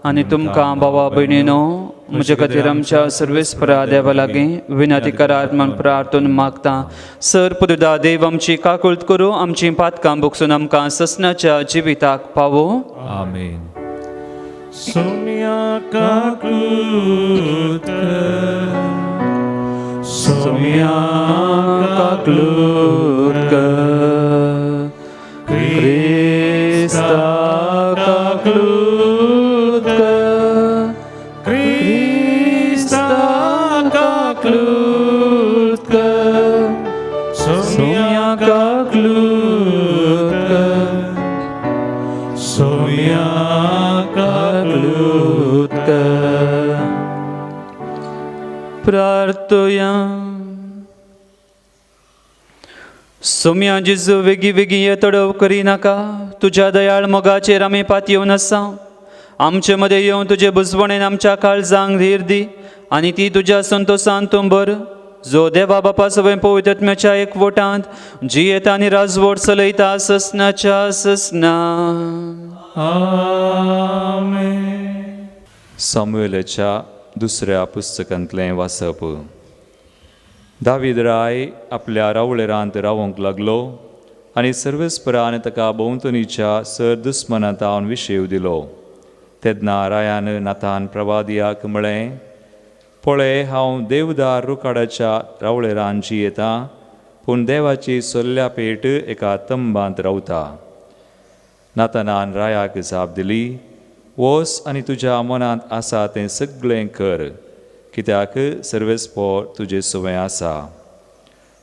आनी तुमकां बाबा भयणीनो म्हजे खातीर आमच्या सर्वेस्परा देवा लागीं विनंती करात म्हूण प्रार्थून मागता. सर पुरुदा देव आमची काकुळट करूं, आमची पातकां भोगसून आमकां ससनाच्या जिविताक पावो. आमेन. सोम्या काकूत कर, सोम्या काकूत कर, क्रिस्ता काकूत कर, क्रिस्ता काकूत कर, सोम्या काकूत कर, सोम्या काकूत कर. प्रार्थया. सोम्या जेजू वेगीं वेगीं हे तडव करिनाका, तुज्या दयाळ मोगाचेर आमी पातयेवन आसा. आमचे मदें येवन तुजे बुजवणेन आमच्या काळजांक धीर दी आनी ती तुज्या संतोसान तूं भर, जो देवा बापा सवय पवित्रत्म्याच्या एकवटांत जियेता आनी राजवट चलयता ससनाच्या ससना. आमेन. सामुएलाच्या दुसऱ्या पुस्तकांतलें वाचप. दावीद राय आपल्या रावळेरांत रावंक लागलो आनी सर्वेस्परान ताका भोंवतणीच्या सर दुस्मनांतावन विशेव दिलो. तेन्ना रायान नातान प्रवादियाक म्हळें, पळय हांव देवदार रुखाडाच्या रावळेरान जियेतां, पूण देवाची सोल्ल्या पेट एका तंबांत रावता. नातानान रायाक जाप दिली, वोस आनी तुज्या मनांत आसा तें सगळें कर, कित्याक सर्वेस्पोर तुजे सुवें आसा.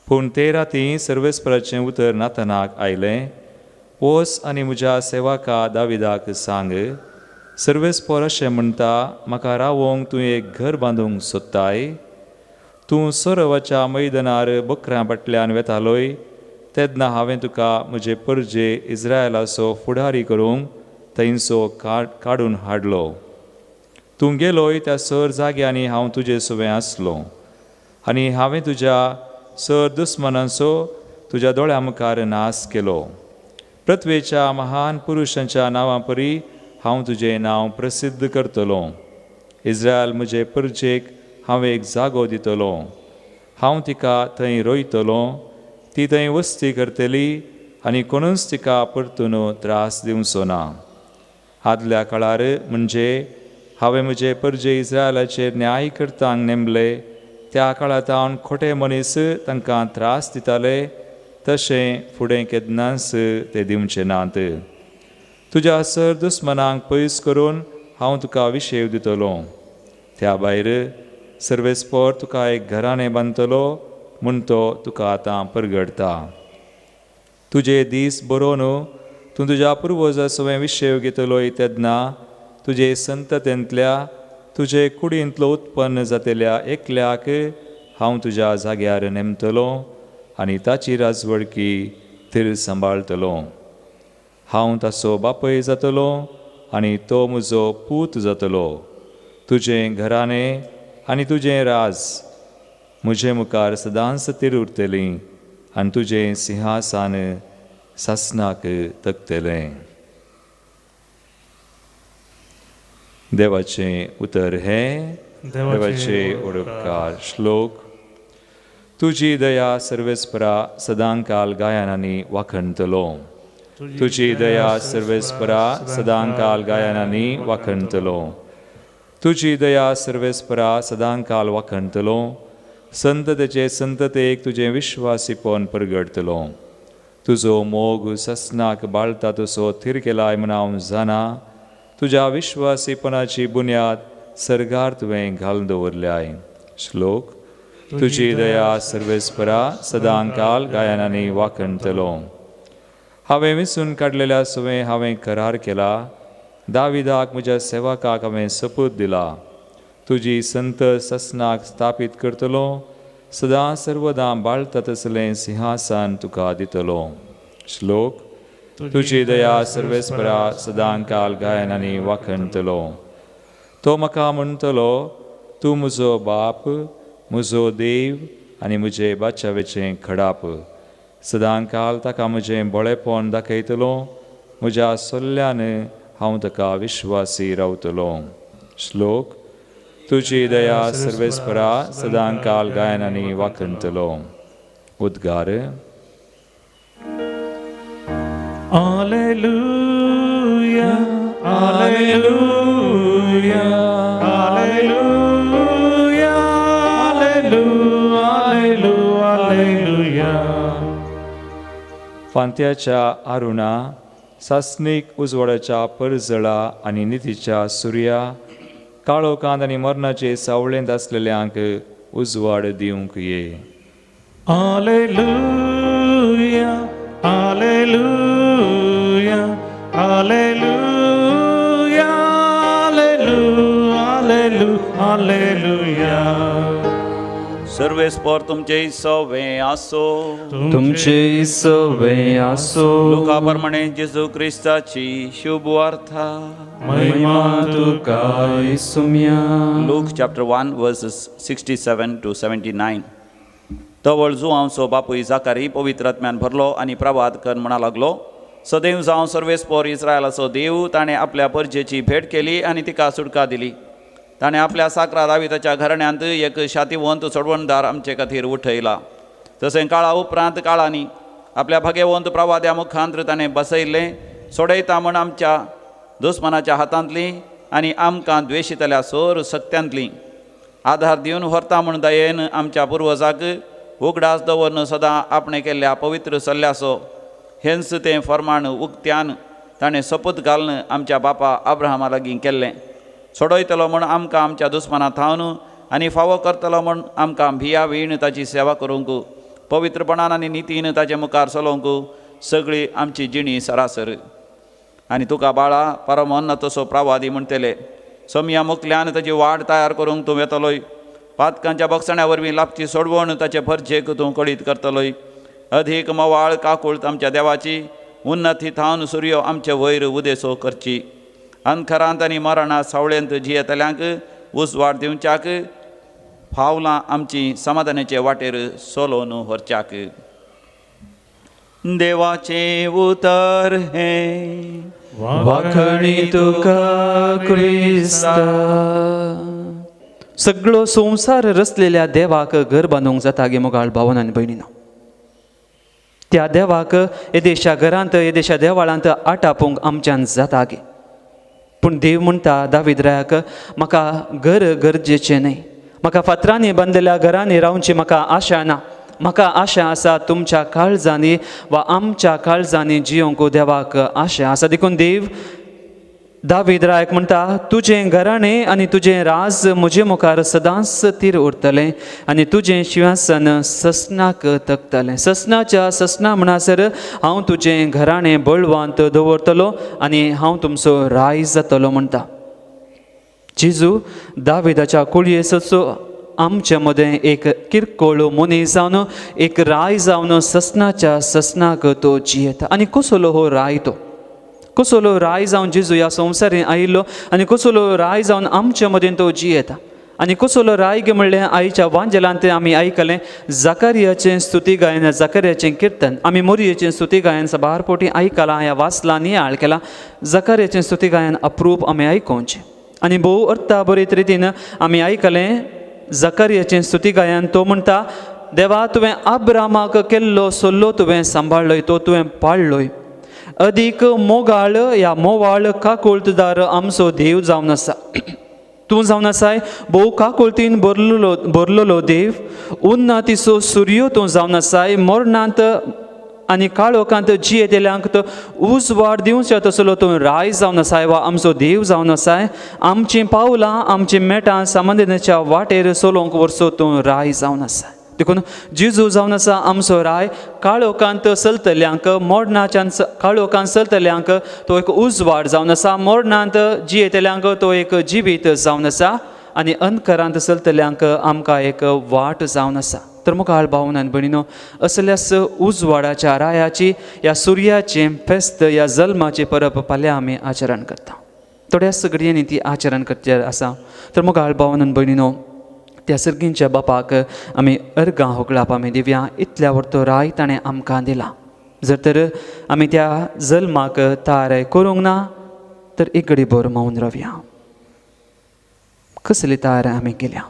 पूण ते राती सर्वेस्पराचें उतर नातानाक आयलें, वोस आनी म्हज्या सेवका दाविदाक सांग, सर्वेस्पोर अशें म्हणटा, म्हाका रावोंक तूं एक घर बांदूंक सोदताय. तूं सरोवाच्या मैदानार बकऱ्यां फाटल्यान वेतालोय, तेन्ना हांवें तुका म्हजे परजे इस्रायलाचो फुडारी करूंक थंयसो काडून हाडलो. तूं गेलोय त्या सर जाग्यांनी हांव तुजे सुवें आसलो आनी हांवें तुज्या सर दुस्मनांचो तुज्या दोळ्या मुखार नाश केलो. पृथ्वेच्या महान पुरुशांच्या नांवां परी हांव तुजें नांव प्रसिद्ध करतलो. इस्रायल म्हजे परजेक हांव एक जागो दितलो, हांव तिका थंय रोयतलो, ती थंय वस्ती करतली आनी कोणूच तिका परतून त्रास दिवचो ना. आदल्या काळार म्हणजे हांवें म्हजे परजे इस्रायलाचेर न्याय करतांक नेमले त्या काळांत खोटे मनीस तांकां त्रास दिताले, तशें फुडें केन्नाच ते दिवचे नात. तुज्या सर दुस्मनांक पयस करून हांव तुका विशेव दितलो. त्या भायर सर्वेस्पोर तुका एक घराणें बांदतलो म्हूण तो तुका आतां परगडटा. तुजे दीस बरोवन तूं तुज्या पुर्वजा सवें विशेव घेतलोय तेन्ना तुजे संततेंतल्या तुजे कुडींतलो उत्पन्न जातल्या एकल्याक हांव तुज्या जाग्यार नेमतलो आनी ताची राजवडकी थीर सांबाळटलो. हांव ताचो बापय जातलो आनी तो म्हजो पूत जातलो. तुजें घराणें आनी तुजें राज म्हजे मुखार सदांच थीर उरतलीं आनी तुजें सिंहासन सासनाक तकतलें. देवाचें उतर हें देवाचे उपकार. श्लोक. तुजी दया सर्वेस्परा सदांकाल गायनांनी वाखणतलो. तुजी दया सर्वेस्परा सदांकाल गायनांनी वाखणतलो. तुजी दया सर्वेस्परा सदांकाल वाखणतलो. संततेचे संततेक तुजें विश्वासीपण परगडतलो. तुजो मोग ससनाक बाळता तसो थीर केलाय म्हूण हांव जाणा. तुज्या विश्वासीपणाची बुन्याद सर्गार तुवें घालून दवरल्याय. श्लोक. तुजी दया सर्वेस्परा सदांकाल गायनांनी वाखणतलो. हांवें विसून काडलेल्या सवें हांवें करार केला, दाविदाक म्हज्या सेवकाक हांवें सपूत दिला. तुजी संत ससनाक स्थापीत करतलो, सदां सर्वदां बाळता तसलें सिंहासन तुका दितलो. श्लोक. तुजी दया सर्वेस्परा सदांकाल गायनांनी वाखणतलो. तो म्हाका म्हणटलो, तूं म्हजो बाप, म्हजो देव आनी म्हजे बाचावेचें खडाप. सदांकाल ताका म्हजें बळेपण दाखयतलो, म्हज्या सोल्ल्यान हांव ताका विश्वासी रावतलो. श्लोक. तुजी दया सर्वेस्परा सदांकाल गायन आनी वाखणतलो. उद्गार. Alleluia, Alleluia, Alleluia, Alleluia, Alleluia. फांत्याच्या Aruna, सासणीक उजवाडाच्या परजळा आनी नितीच्या सुर्या, काळोखांत आनी मरणाचे सावळेंत आसलेल्यांक उजवाड दिवंक ये. Alleluia, Alleluia, Alleluia, Alleluia, Alleluia. सर्वेस्पर तुमचे सवे आसो. तुमचे सवे आसो. लुका प्रमाणे जेजू क्रिस्ताची शुभ वार्ता. महिमा तुका सुम्या. Luke chapter 1 verses 67 to 79. तवळ जुआंवचो बापूय जाकारी पवित्र आत्म्यान भरलो आनी प्रवाद कर म्हणा लागलो, सदैव जावं सर्वेस्पोर इस्रायलाचो देव, ताणें आपल्या परजेची भेट केली आनी तिका सुटका दिली. ताणें आपल्या साकरा दाविताच्या घराण्यांत एक शातिवंत सोडवणदार आमचे खातीर उठयला. तशें काळा उपरांत काळांनी आपल्या भाग्यवंत प्रवाद्या मुखांत ताणें बसयल्लें, सोडयता म्हण आमच्या दुस्मानाच्या हातांतली आनी आमकां द्वेशितल्या सोर सक्त्यांतली आधार दिवन व्हरता म्हूण दयेन आमच्या पुर्वजाक उगडास दवरून सदां आपणें केल्ल्या पवित्र सल्ल्याचो हेंच तें फर्माण उक्त्यान ताणें सोपूत घालून आमच्या बापा अब्राहमा लागीं केल्लें. सोडयतलो म्हूण आमकां आमच्या दुस्माना थावन आनी फावो करतलो म्हूण आमकां भिया वीण ताची सेवा करूंक, पवित्रपणान आनी नितीन ताचे मुखार चलोवंक सगळी आमची जिणी सरासर. आनी तुका बाळा परमन्न तसो प्रवादी म्हणटले, सोमया मुखल्यान ताची वाट तयार करूंक तूं वेतलोय, पातकांच्या बक्षण्या वरवीं लाभची सोडवण ताचे भरजेक तूं कळीत करतलोय. अधीक मवाळ काकूळत आमच्या देवाची उन्नती थावन सुर्यो आमचे वयर उदेसो करची. अंधकारांत आनी मरणा सावळेंत जियेतल्यांक उजवाड दिवच्याक फावलां आमची समाधानाचे वाटेर सोलोवन व्हरच्याक. देवाचें उतर हें. वाखणी तुका क्रिस्ता. सगळो संवसार रचलेल्या देवाक घर बांदूंक जाता गे मोगाळ भावन आनी भयणीनो. त्या देवाक येदेशा घरांत येदेशा देवाळांत आटापूंक आमच्यान जाता गे. पूण देव म्हणटा दावीद रायाक, म्हाका घर गरजेचें न्हय, म्हाका फातरांनी बांदलेल्या घरांनी रावची म्हाका आशा ना, म्हाका आशा आसा तुमच्या काळजांनी वा आमच्या काळजांनी जियोंक देवाक आशा आसा. देखून देव दावीद रायाक म्हणटा, तुजें घराणें आनी तुजें राज म्हजे मुखार सदांच तीर उरतलें आनी तुजें शिंवासन ससनाक तकतलें. ससनाच्या ससना म्हणसर हांव तुजें घराणें बळवंत दवरतलो आनी हांव तुमचो राय जातलो म्हणटा. जेजू दाविदाच्या कुळयेचो आमचे मदें एक किरकोळ मनीस जावन एक राय जावन ससनाच्या ससनाक तो जियेता. आनी कसलो हो राय तो, कसलो राय जावन जेजू ह्या संवसारीन आयिल्लो आनी कसलो राय जावन आमचे मदें तो जियेता. आनी कसलो राय गे म्हणलें आयच्या वांजेलांत आमी आयकलें जाकारियाचें स्तुती गायन, जाकारियाचें किर्तन. आमी मोरयेचें स्तुती गायन सबार पोटी आयकलां ह्या वाचलां नियाळ केलां. जाकारियाचें स्तुती गायन अप्रूप आमी आयकोवचें आनी भोव अर्था बरे रितीन आमी आयकलें जाकारियाचें स्तुती गायन. तो म्हणटा, देवा तुवें अब्रामाक केल्लो सल्लो तुवें सांबाळ्ळोय, तो तुवें पाळ्ळोय. अदीक मोगाळ ह्या मोवाळ काकुळतदार आमचो देव जावन आसा. तूं जावन आसाय भोव काकुळतीन भरलेलो देव, उन्नतीचो सुर्यो तूं जावन आसाय. मरणांत आनी काळोखांत जियेतल्यांक तो उजवाड दिवचो तसलो तूं राय जावन आसाय वा आमचो देव जावन आसाय. आमचीं पावलां आमचीं मेटां समाधानाच्या वाटेर चलोवंक व्हरचो तूं राय जावन आसाय. देखून जेजू जावन आसा आमचो राय. काळोखांत चलतल्यांक, मरणाच्यान काळोखांत चलतल्यांक तो एक उजवाड जावन आसा, मरणांत जियेतल्यांक तो एक जिवीत जावन आसा आनी अंधकारांत चलतल्यांक आमकां एक वाट जावन आसा. तर मुखार भावन आनी भयणीनो, असल्याच उजवाडाच्या रायाची ह्या सुर्याचें फेस्त ह्या जल्माचें परब फाल्यां आमी आचरण करता. थोड्याच घडयांनी ती आचरण करचे आसा. तर मुखार भावन आनी भयणीनो, त्या सर्गींच्या बापाक आमी अर्गां होगळाप आमी दिवया. इतल्या वर्तो राय ताणें आमकां दिला. जर तर आमी त्या जल्माक तयार करूंक ना तर एक घडी भर मौन रावया. कसली तयारी आमी केल्या?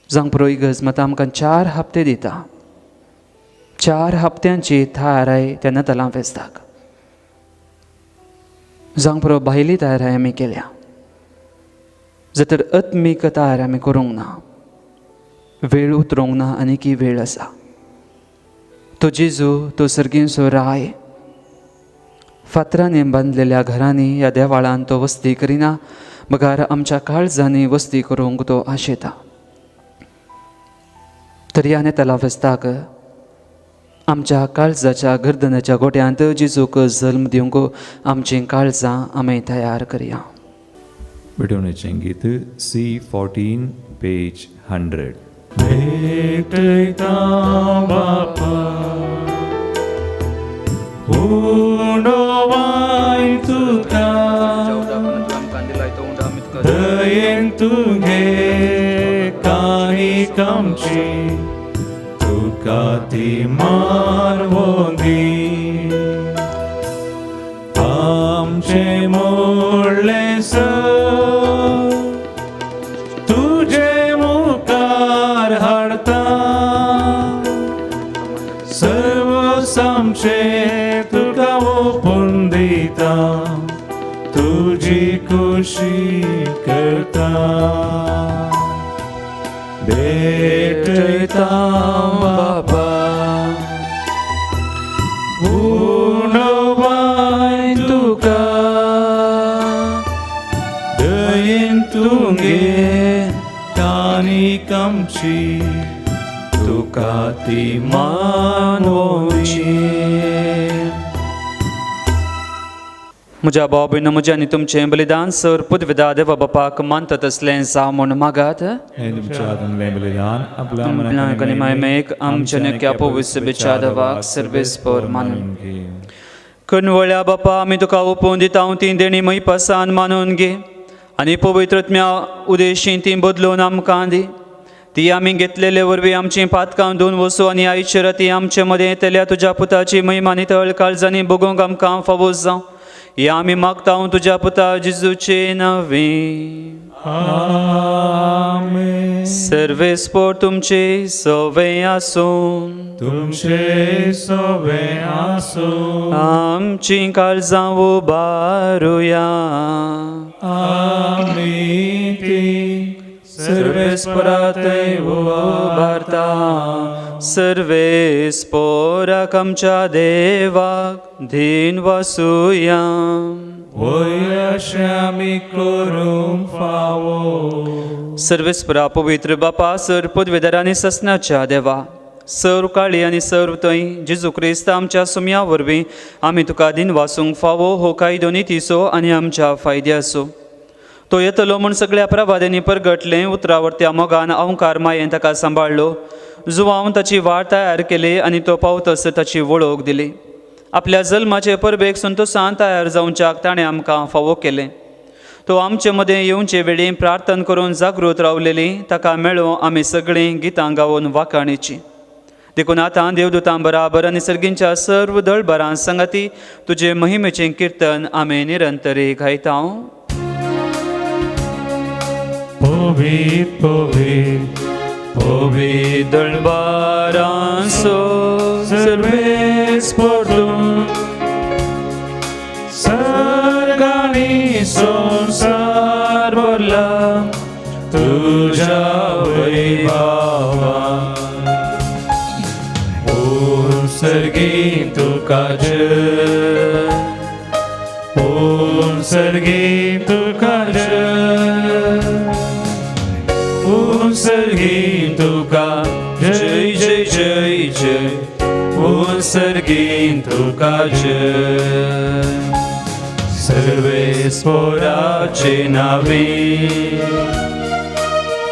जावंक पुरो इगर्ज मात आमकां 4 हप्ते दिता. 4 हप्त्यांची तयाराय त्या नातालां फेस्ताक. जावंक पुरो भायली तयाराय आमी केल्या, जर तर आत्मीक तयार आमी करूंक ना, वेळ उतरूंक ना, आनीकी वेळ आसा. तो जेजू तो सर्गींचो राय फातरांनी बांदलेल्या घरांनी ह्या देवाळान तो वस्ती करिना, बगार आमच्या काळजांनी वस्ती करूंक तो आशेता. तर ह्या नातालां फेस्ताक आमच्या काळजाच्या गर्दनाच्या गोट्यांत जेजूक जल्म दिवंक आमचीं काळजां आमी तयार करया. भेटवणेचें गीत C14 page 100. भेटयता बापा उंडोवाय तुका, दयेन तुगे काणीक आमची, तुका ती मानवोंदी. आमचें मोडलें सर तुजे मुखार हाडता, सर्व आमचें तुका ओपून दिता, तुजी खुशी करता. भेटयता बाबा उणवाय तुका, दयेन तुगे काणीक आमची, तुका ती मानवची. म्हज्या भाव भयणो, म्हजें आनी तुमचें बलिदान सर पुदविदा देवा बापाक मानतात असलें जावं म्हूण मागात. हें तुमच्या हातांतलें बलिदान आपल्या मनाक आनी मायमेक आमच्या नक्या पवित्र बेच्या देवाक सर्वेस्पर मानून घे. कणवळ्या बापा, आमी तुका ओपून दिता ती देणी मैपासान मानून घे आनी पवित्रत्म्या उदेशी ती बदलून आमकां दी. ती आमी घेतलेले वरवीं आमचीं पातकां धुवन वसू आनी आयचे राती आमचे मदें येतल्या तुज्या पुताची महिमा नितळ काळजांनी भोगूंक आमकां फावो जावं. ह्या आमी मागता तुज्या पुता जेजूचे नांवे. आमेन. सर्वेस्पोर तुमचे सवे आसूं, तुमचे सवे आसूं. आमचीं काळजां उबारुया. आमी ती सर्वेस्परातय उबारता. सर्वेस्पोराक आमच्या देवाक धीन वासुया. वय अशें आमी करूंक फावो. सर्वेस्परा पवित्र बापा, सर पदवेदार आनी ससनाच्या देवा, सर्व काळी आनी सर्व थंय जेजू क्रिस्त आमच्या सुमया वरवीं आमी तुका दिन वासूंक फावो हो कायदो नितीचो आनी आमच्या फायद्याचो. तो येतलो म्हूण सगळ्या प्रवाद्यांनी परगटलें उतरावरत्या मोगान अवकार मायेन ताका सांबाळ्ळो. जुवावन ताची वाट तयार केली आनी तो पावतस ताची वळख दिली. आपल्या जल्माचे परबेक संतोसान तयार जावच्याक ताणें आमकां फावो केलें. तो आमचे मदें येवचे वेळी प्रार्थना करून जागृत रावलेली ताका मेळो आमी सगळीं गितां गावन वाखाणीची. देखून आतां देवदूतां बराबर आनी सर्गींच्या सर्व दळबरां संगाती तुजे महिमेचें किर्तन आमी निरंतरी गायता. पवित्र पवित्र पवित्र दळबारांचो सर्वेस्पोर तूं, सर्ग आनी संवसार भरला तुज्या वैभवान. ओम सर्गी तुका जय, ओम सर्गी तुका जय, ओम सर्गी तुका जय जय जय जय, ओम सर्गी तुका जय. सर्वेस्पोराचे नावे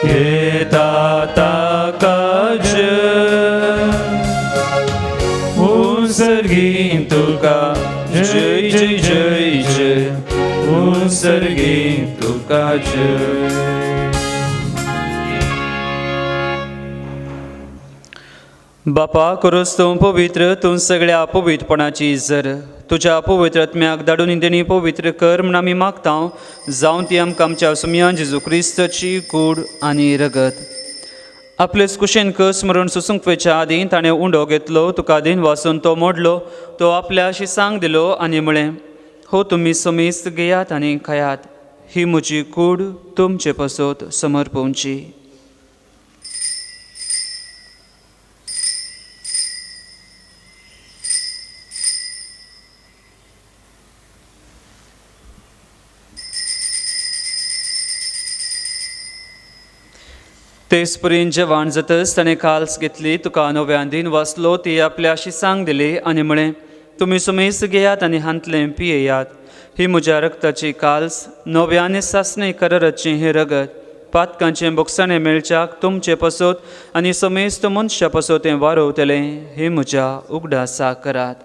येता ताका जय, ओम सर्गी तुका जय जय जय जय, ओम सर्गी तुका जय. बापा करोस तूं पवित्र, तूं सगळ्या पवित्रपणाची जर तुज्या पवित्र आत्म्याक धाडून तेणी पवित्र कर म्हूण आमी मागता, जावं ती आमकां आमच्या सुमयान जेजू क्रिस्ताची कूड आनी रगत. आपलेच कुशेन कस मरण सोसूंक वयच्या आदीं ताणें उंडो घेतलो, तुका दिन वासून तो मोडलो, तो आपल्या शिसांक दिलो आनी म्हळें, हो तुमी समेस्त घेयात आनी खायात, ही म्हजी कूड तुमचे पासत समर्पवची. तेचपरीन जेवण जातच ताणें काल्स घेतली, तुका नव्यान दिन वाचलो, ती आपल्या शिसांक दिली आनी म्हळें, तुमी सुमेस्त घेयात आनी हांतलें पियेयात, ही म्हज्या रक्ताची काल्स, नव्यान सासणे कराराचें हें रगत, पातकांचें बोगसाणें मेळच्याक तुमचे पासत आनी समेस्त मनशा पासत तें वारोवतलें, हें म्हज्या उगडासा करात.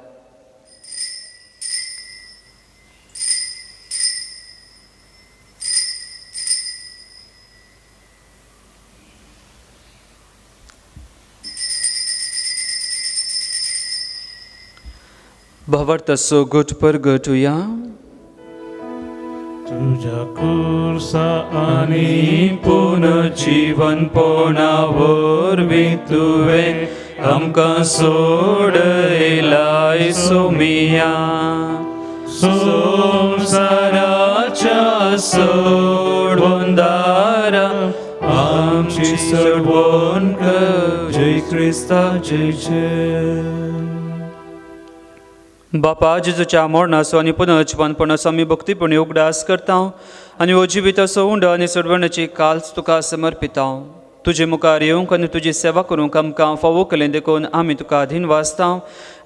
भावार्थाचो गट परगटुया. तुझ्या कुर्सा आनी पुनर्जीवनपणा वरवीं तुवें आमकां सोडयलाय सोमिया, संवसाराच्या सोडवंदारा आमची सोडवण कर. जय क्रिस्ता जय जय. बापा जेजूच्या मरणाचो आनी पुनर्जीवनपणाचो आमी भक्तीपणी उगडास करता आनी हो जिविताचो उंडो आनी सोडवण्याची काल्स तुका समर्पिता. तुजे मुखार येवंक आनी तुजी सेवा करूंक आमकां फावो केलें देखून आमी तुका अधीन वाचता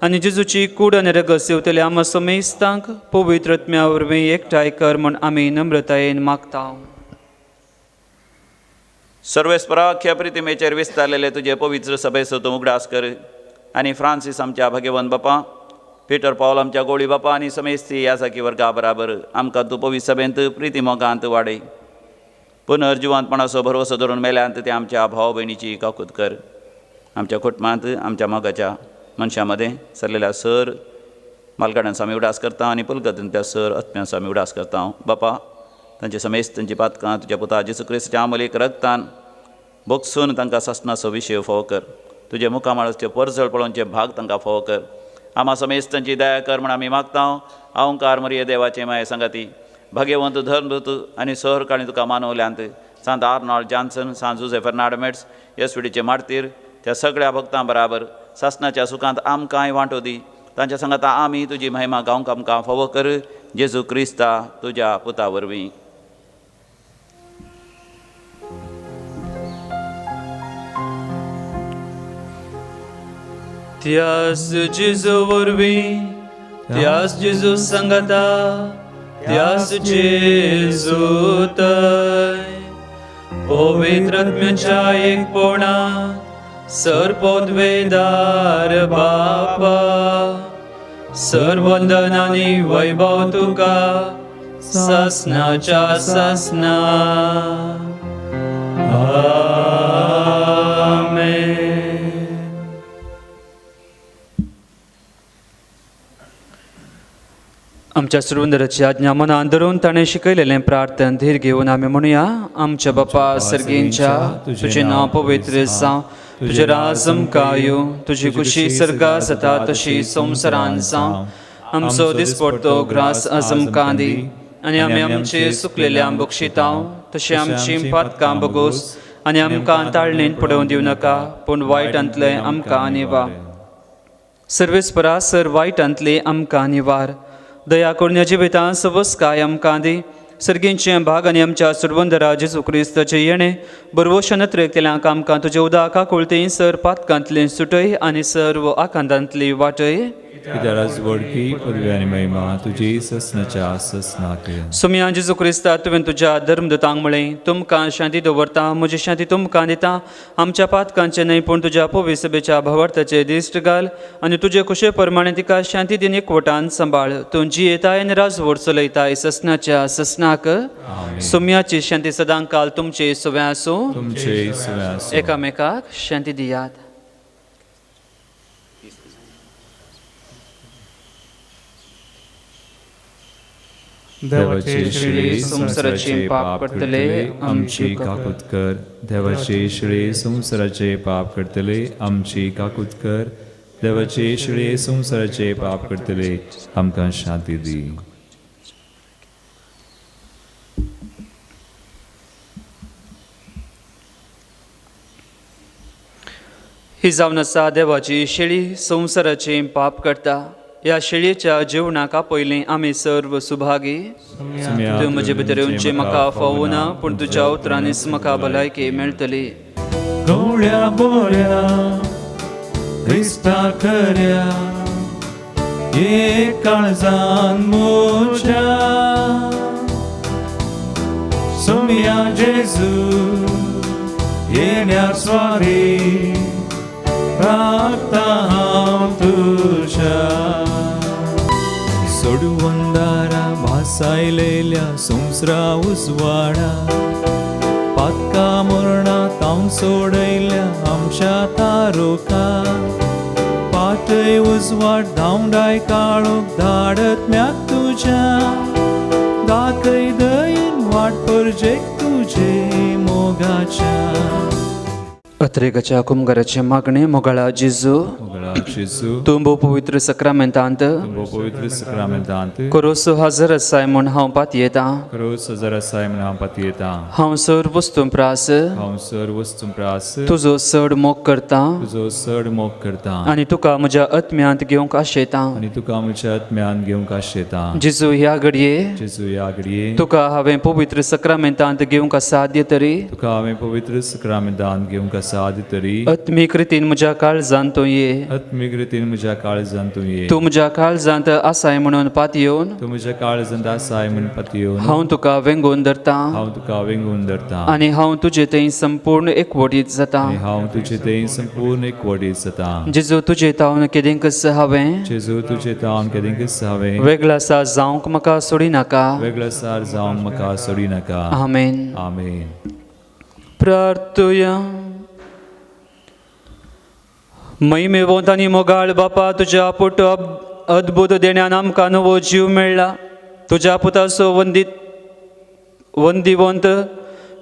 आनी जेजूची कूड आनी रगत सेवतले आमा समेस्तांक पवित्र आत्म्या वरवीं एकठांय कर म्हूण आमी नम्रतायेन मागता. सर्वेस्पराख्या प्रतिमेचेर विस्तारलेले तुजे पवित्र सभेचो तूं उगडास कर आनी फ्रांसीस आमच्या भाग्यवंत बापा, पिटर पावल आमच्या गोळी बापा आनी समेस्ती ह्या साकी वर्गा बराबर आमकां तूं पवित्र सभेंत प्रिती मोगांत वाडय. पुनर्जिवंतपणाचो भरवसो धरून मेल्यांत ते आमच्या भाव भयणीची काकूत कर. आमच्या कुटुंबांत आमच्या मोगाच्या मनशां मदें सरलेल्या सर मालगाड्यांचो आमी उडास करता आनी पुलगतीन त्या सर आत्म्यांचो आमी उडास करता. बापा तांचे समेस्त तांची पातकां तुज्या पुता जेजू क्रिस्ताच्या आमलीक रगतान भोगसून तांकां सासणाचो विशय फावो कर. तुजे मुखामळाचे परजळ पळोवचे भाग तांकां फावो कर. आमा समेस्त तांची दया कर म्हूण आमी मागता. अहंकार मरिये देवाचे माये सांगाती भाग्यवंत धर्मदूत आनी सहरकाणी तुका मानवल्यांत सांत आर्नॉल्ड जॉन्सन, सांत जुझे फेर्नांड येसविडीचे मार्तीर त्या सगळ्या भक्तां बराबर सासणाच्या सुखांत आमकांय वांटो दी. तांच्या सांगाता आमी तुजी महिमा गावंक आमकां फावो कर. जेजू क्रिस्ता तुज्या पुता वरवीं. त्यास जेजू वरवीं, त्यास जेजू सांगाता, त्यास जेजू तय पवित्र आत्म्याच्या एकपणात सर्वोद्वेदार बापा, सर्वंदन आनी वैभव तुका सासनाच्या सासना. आमेन. आमच्या सुरवंदराची आज्ञा मनान धरून ताणें शिकयलेलें प्रार्थन धीर घेवन आमी म्हणुया. आमच्या बापा सर्गींच्या, तुजें नांव पवित्र जावं, तुजें राज आमकां येवं, तुजी खुशी सर्गां जाता तशी संवसारान जावं. आमचो दिसपडतो ग्रास आज आमकां दी आनी आमी आमचे सुकलेल्या बक्षितां तशें आमची पातकां बगोस आनी आमकां ताळणेन पडोवन दिवं नाका, पूण वायटांतलें आमकां निवार. सर्वेस्परा सर वायटांतलें आमकां निवार. दया करून जिवितां सवस्काय आमकां दी. सर्गींचे भाग आनी आमच्या सुरवंदरा जेजू क्रिस्ताचें येणें बरवश नत्रेकतल्यांक आमकां तुजे उदका कुळतीं सर पातकांतलें सुटय आनी सर्व आकांतांतली वाटय. सुमया जेजू क्रिस्ता, तुवें तुज्या धर्मदूतांक म्हळें, तुमकां शांती दवरता, म्हजी शांती तुमकां दिता. आमच्या पातकांचें न्हय पूण तुज्या पवित्र सभेच्या भावार्थाचें दिश्ट घाल आनी तुजे खुशे प्रमाणे तिका शांती दिन एकवटान सांबाळ. तूं जियेताय आनी राजवट चलयताय ससनाच्या ससनाक. सुमयाची शांती सदांकाल तुमचे सुवें आसूं. एकामेकाक शांती दियात. देवाचे शिळे संवसाराचे पाप करतले आमची काकूत कर. देवाचे शिळे संवसाराचे पाप करतले आमची काकूत कर. देवाचे शिळे संवसाराचे पाप करतले आमकां शांती दी. ही जावन आसा देवाची शेळी संवसाराचें पाप करता. ह्या शेळयेच्या जेवणाक आपयलें आमी सर्व सुभागी. तूं म्हजे भितर येवचें म्हाका फावना, पूण तुज्या उतरांनीच म्हाका भलायकी मेळटली. गवळ्या बोऱ्या क्रिस्ता खऱ्या एक काळजान म्हज्या सोम्या जेजू येण्या स्वारी राखता हांव तुज्या. सोडवंदारा भासायलेल्या संवसरा उजवाडा पातका मरणा तावन सोडयल्या आमच्या तारोका पाटय उजवाड धांवडाय काळोख धाडत म्याक तुज्या दाखय दयेन वाट परजेक तुजे मोगाच्या. अत्रेगाच्या कुमगाराचें मागणें. मोगाळा जेजू, तूं भोव पवित्र सक्रामेंतांत करोस हजर आसाय म्हूण हांव पातयेतां. हांव सर वस्तूं प्रास तुजो चड मोग करता आनी तुका म्हज्या आत्म्यांत घेवंक आशेतां. जेजू ह्या घडये तुका हांवें पवित्र सक्रामेंतांत घेवंक असाध्य तरी आत्मीक रितीन म्हज्या काळजांत तूं ये. तूं म्हज्या काळजांत आसाय म्हणून पातयेवन हांव तुका वेंगोवन धरता आनी हांव तुजे थंय संपूर्ण एकवटीत जाता. जेजू तुजे तावन केदेंकच हांवें वेगळा सार जावंक म्हाका सोडिनाका. आमेन. प्रार्थुया. महिमेवंत आनी मोगाळ बापा, तुज्या पुट अद्भुत देण्यान आमकां नवो जीव मेळ्ळा. तुज्या पुताचो वंदिवंत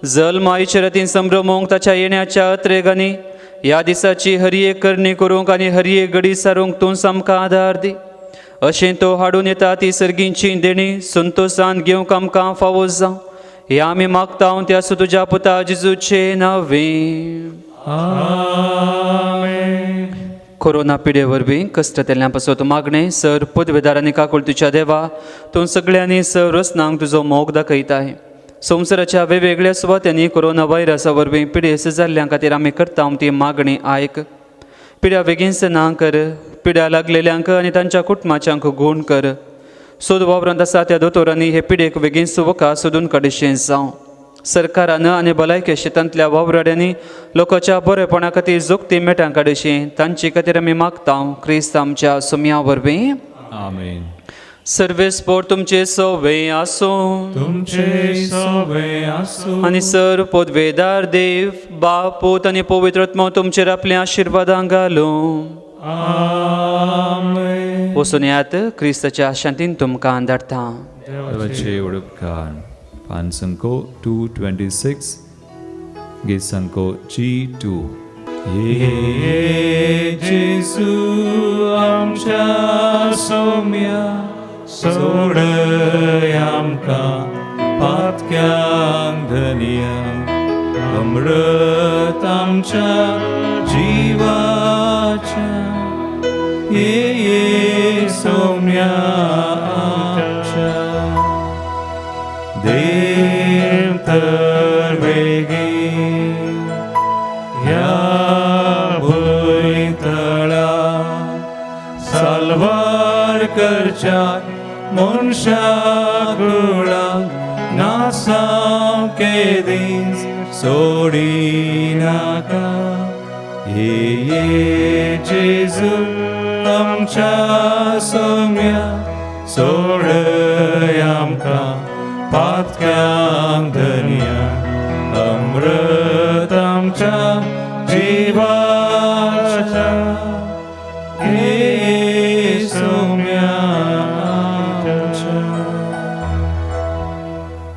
जल्म आयचे रातीन संभ्रमोवंक ताच्या येण्याच्या अत्रेगांनी ह्या दिसाची हर एक करणी करूंक आनी हर एक घडी सारूंक तूं आमकां आदार दी. अशें तो हाडून येता ती सर्गींची देणी संतोशान घेवंक आमकां फावो जावं ह्या आमी मागता त्या तुज्या पुता जेजूचे नांवे. कोरोना पिडे वरवीं कश्ट तेल्ल्या पासत मागणें. सर पदवेदार आनी काकुळतीच्या देवा, तूं सगळ्यांनी सर रचनांक तुजो मोग दाखयताय. संवसाराच्या वेगवेगळ्या सुवात्यांनी कोरोना व्हायरसा वरवीं पिडेस्त जाल्ल्यां खातीर आमी करता ती मागणी आयक. पिड्या बेगीनच ना कर, पिड्या लागलेल्यांक आनी तांच्या कुटुंबाच्यांक गूण कर. सोद वावरांत आसा त्या दोतोरांनी हे पिडेक बेगीन वखद सोदून काडशें जावं. सरकारान आनी भलायकी शेतांतल्या वावराड्यांनी लोकांच्या बरेपणा खातीर जोगती मेटां काडशी तांचे खातीर आमी मागता क्रिस्त आमच्या सुम्या वरवीं. आमेन. सर्वेस्पोर तुमचे सवे आसूं. तुमचे सवे आसूं. आनी सर पदवेदार देव बाप पूत आनी पवित्र आत्मो तुमचेर आपल्या आशिर्वादां घालूं. आमेन. वचून येयात, क्रिस्ताच्या शांतीन तुमकां धाडटा. देवाचे उपकार. पानसंको 226 गीतसंको G2. ये जेजू आमच्या सौम्या सोडय आमकां पातक्यांक धनया अमृत आमच्या जिवाच्या ये सौम्या आमच्या. देव तर बेगीन ह्या भुंयतळा साल्वार करच्या मनशा कुळाक नासांव केदींच सोडिनाका. ये जेजू आमच्या सौम्या सोडय आमकां पातक्यांक धनया अमृत आमच्या जिवाच्या ये सौम्या.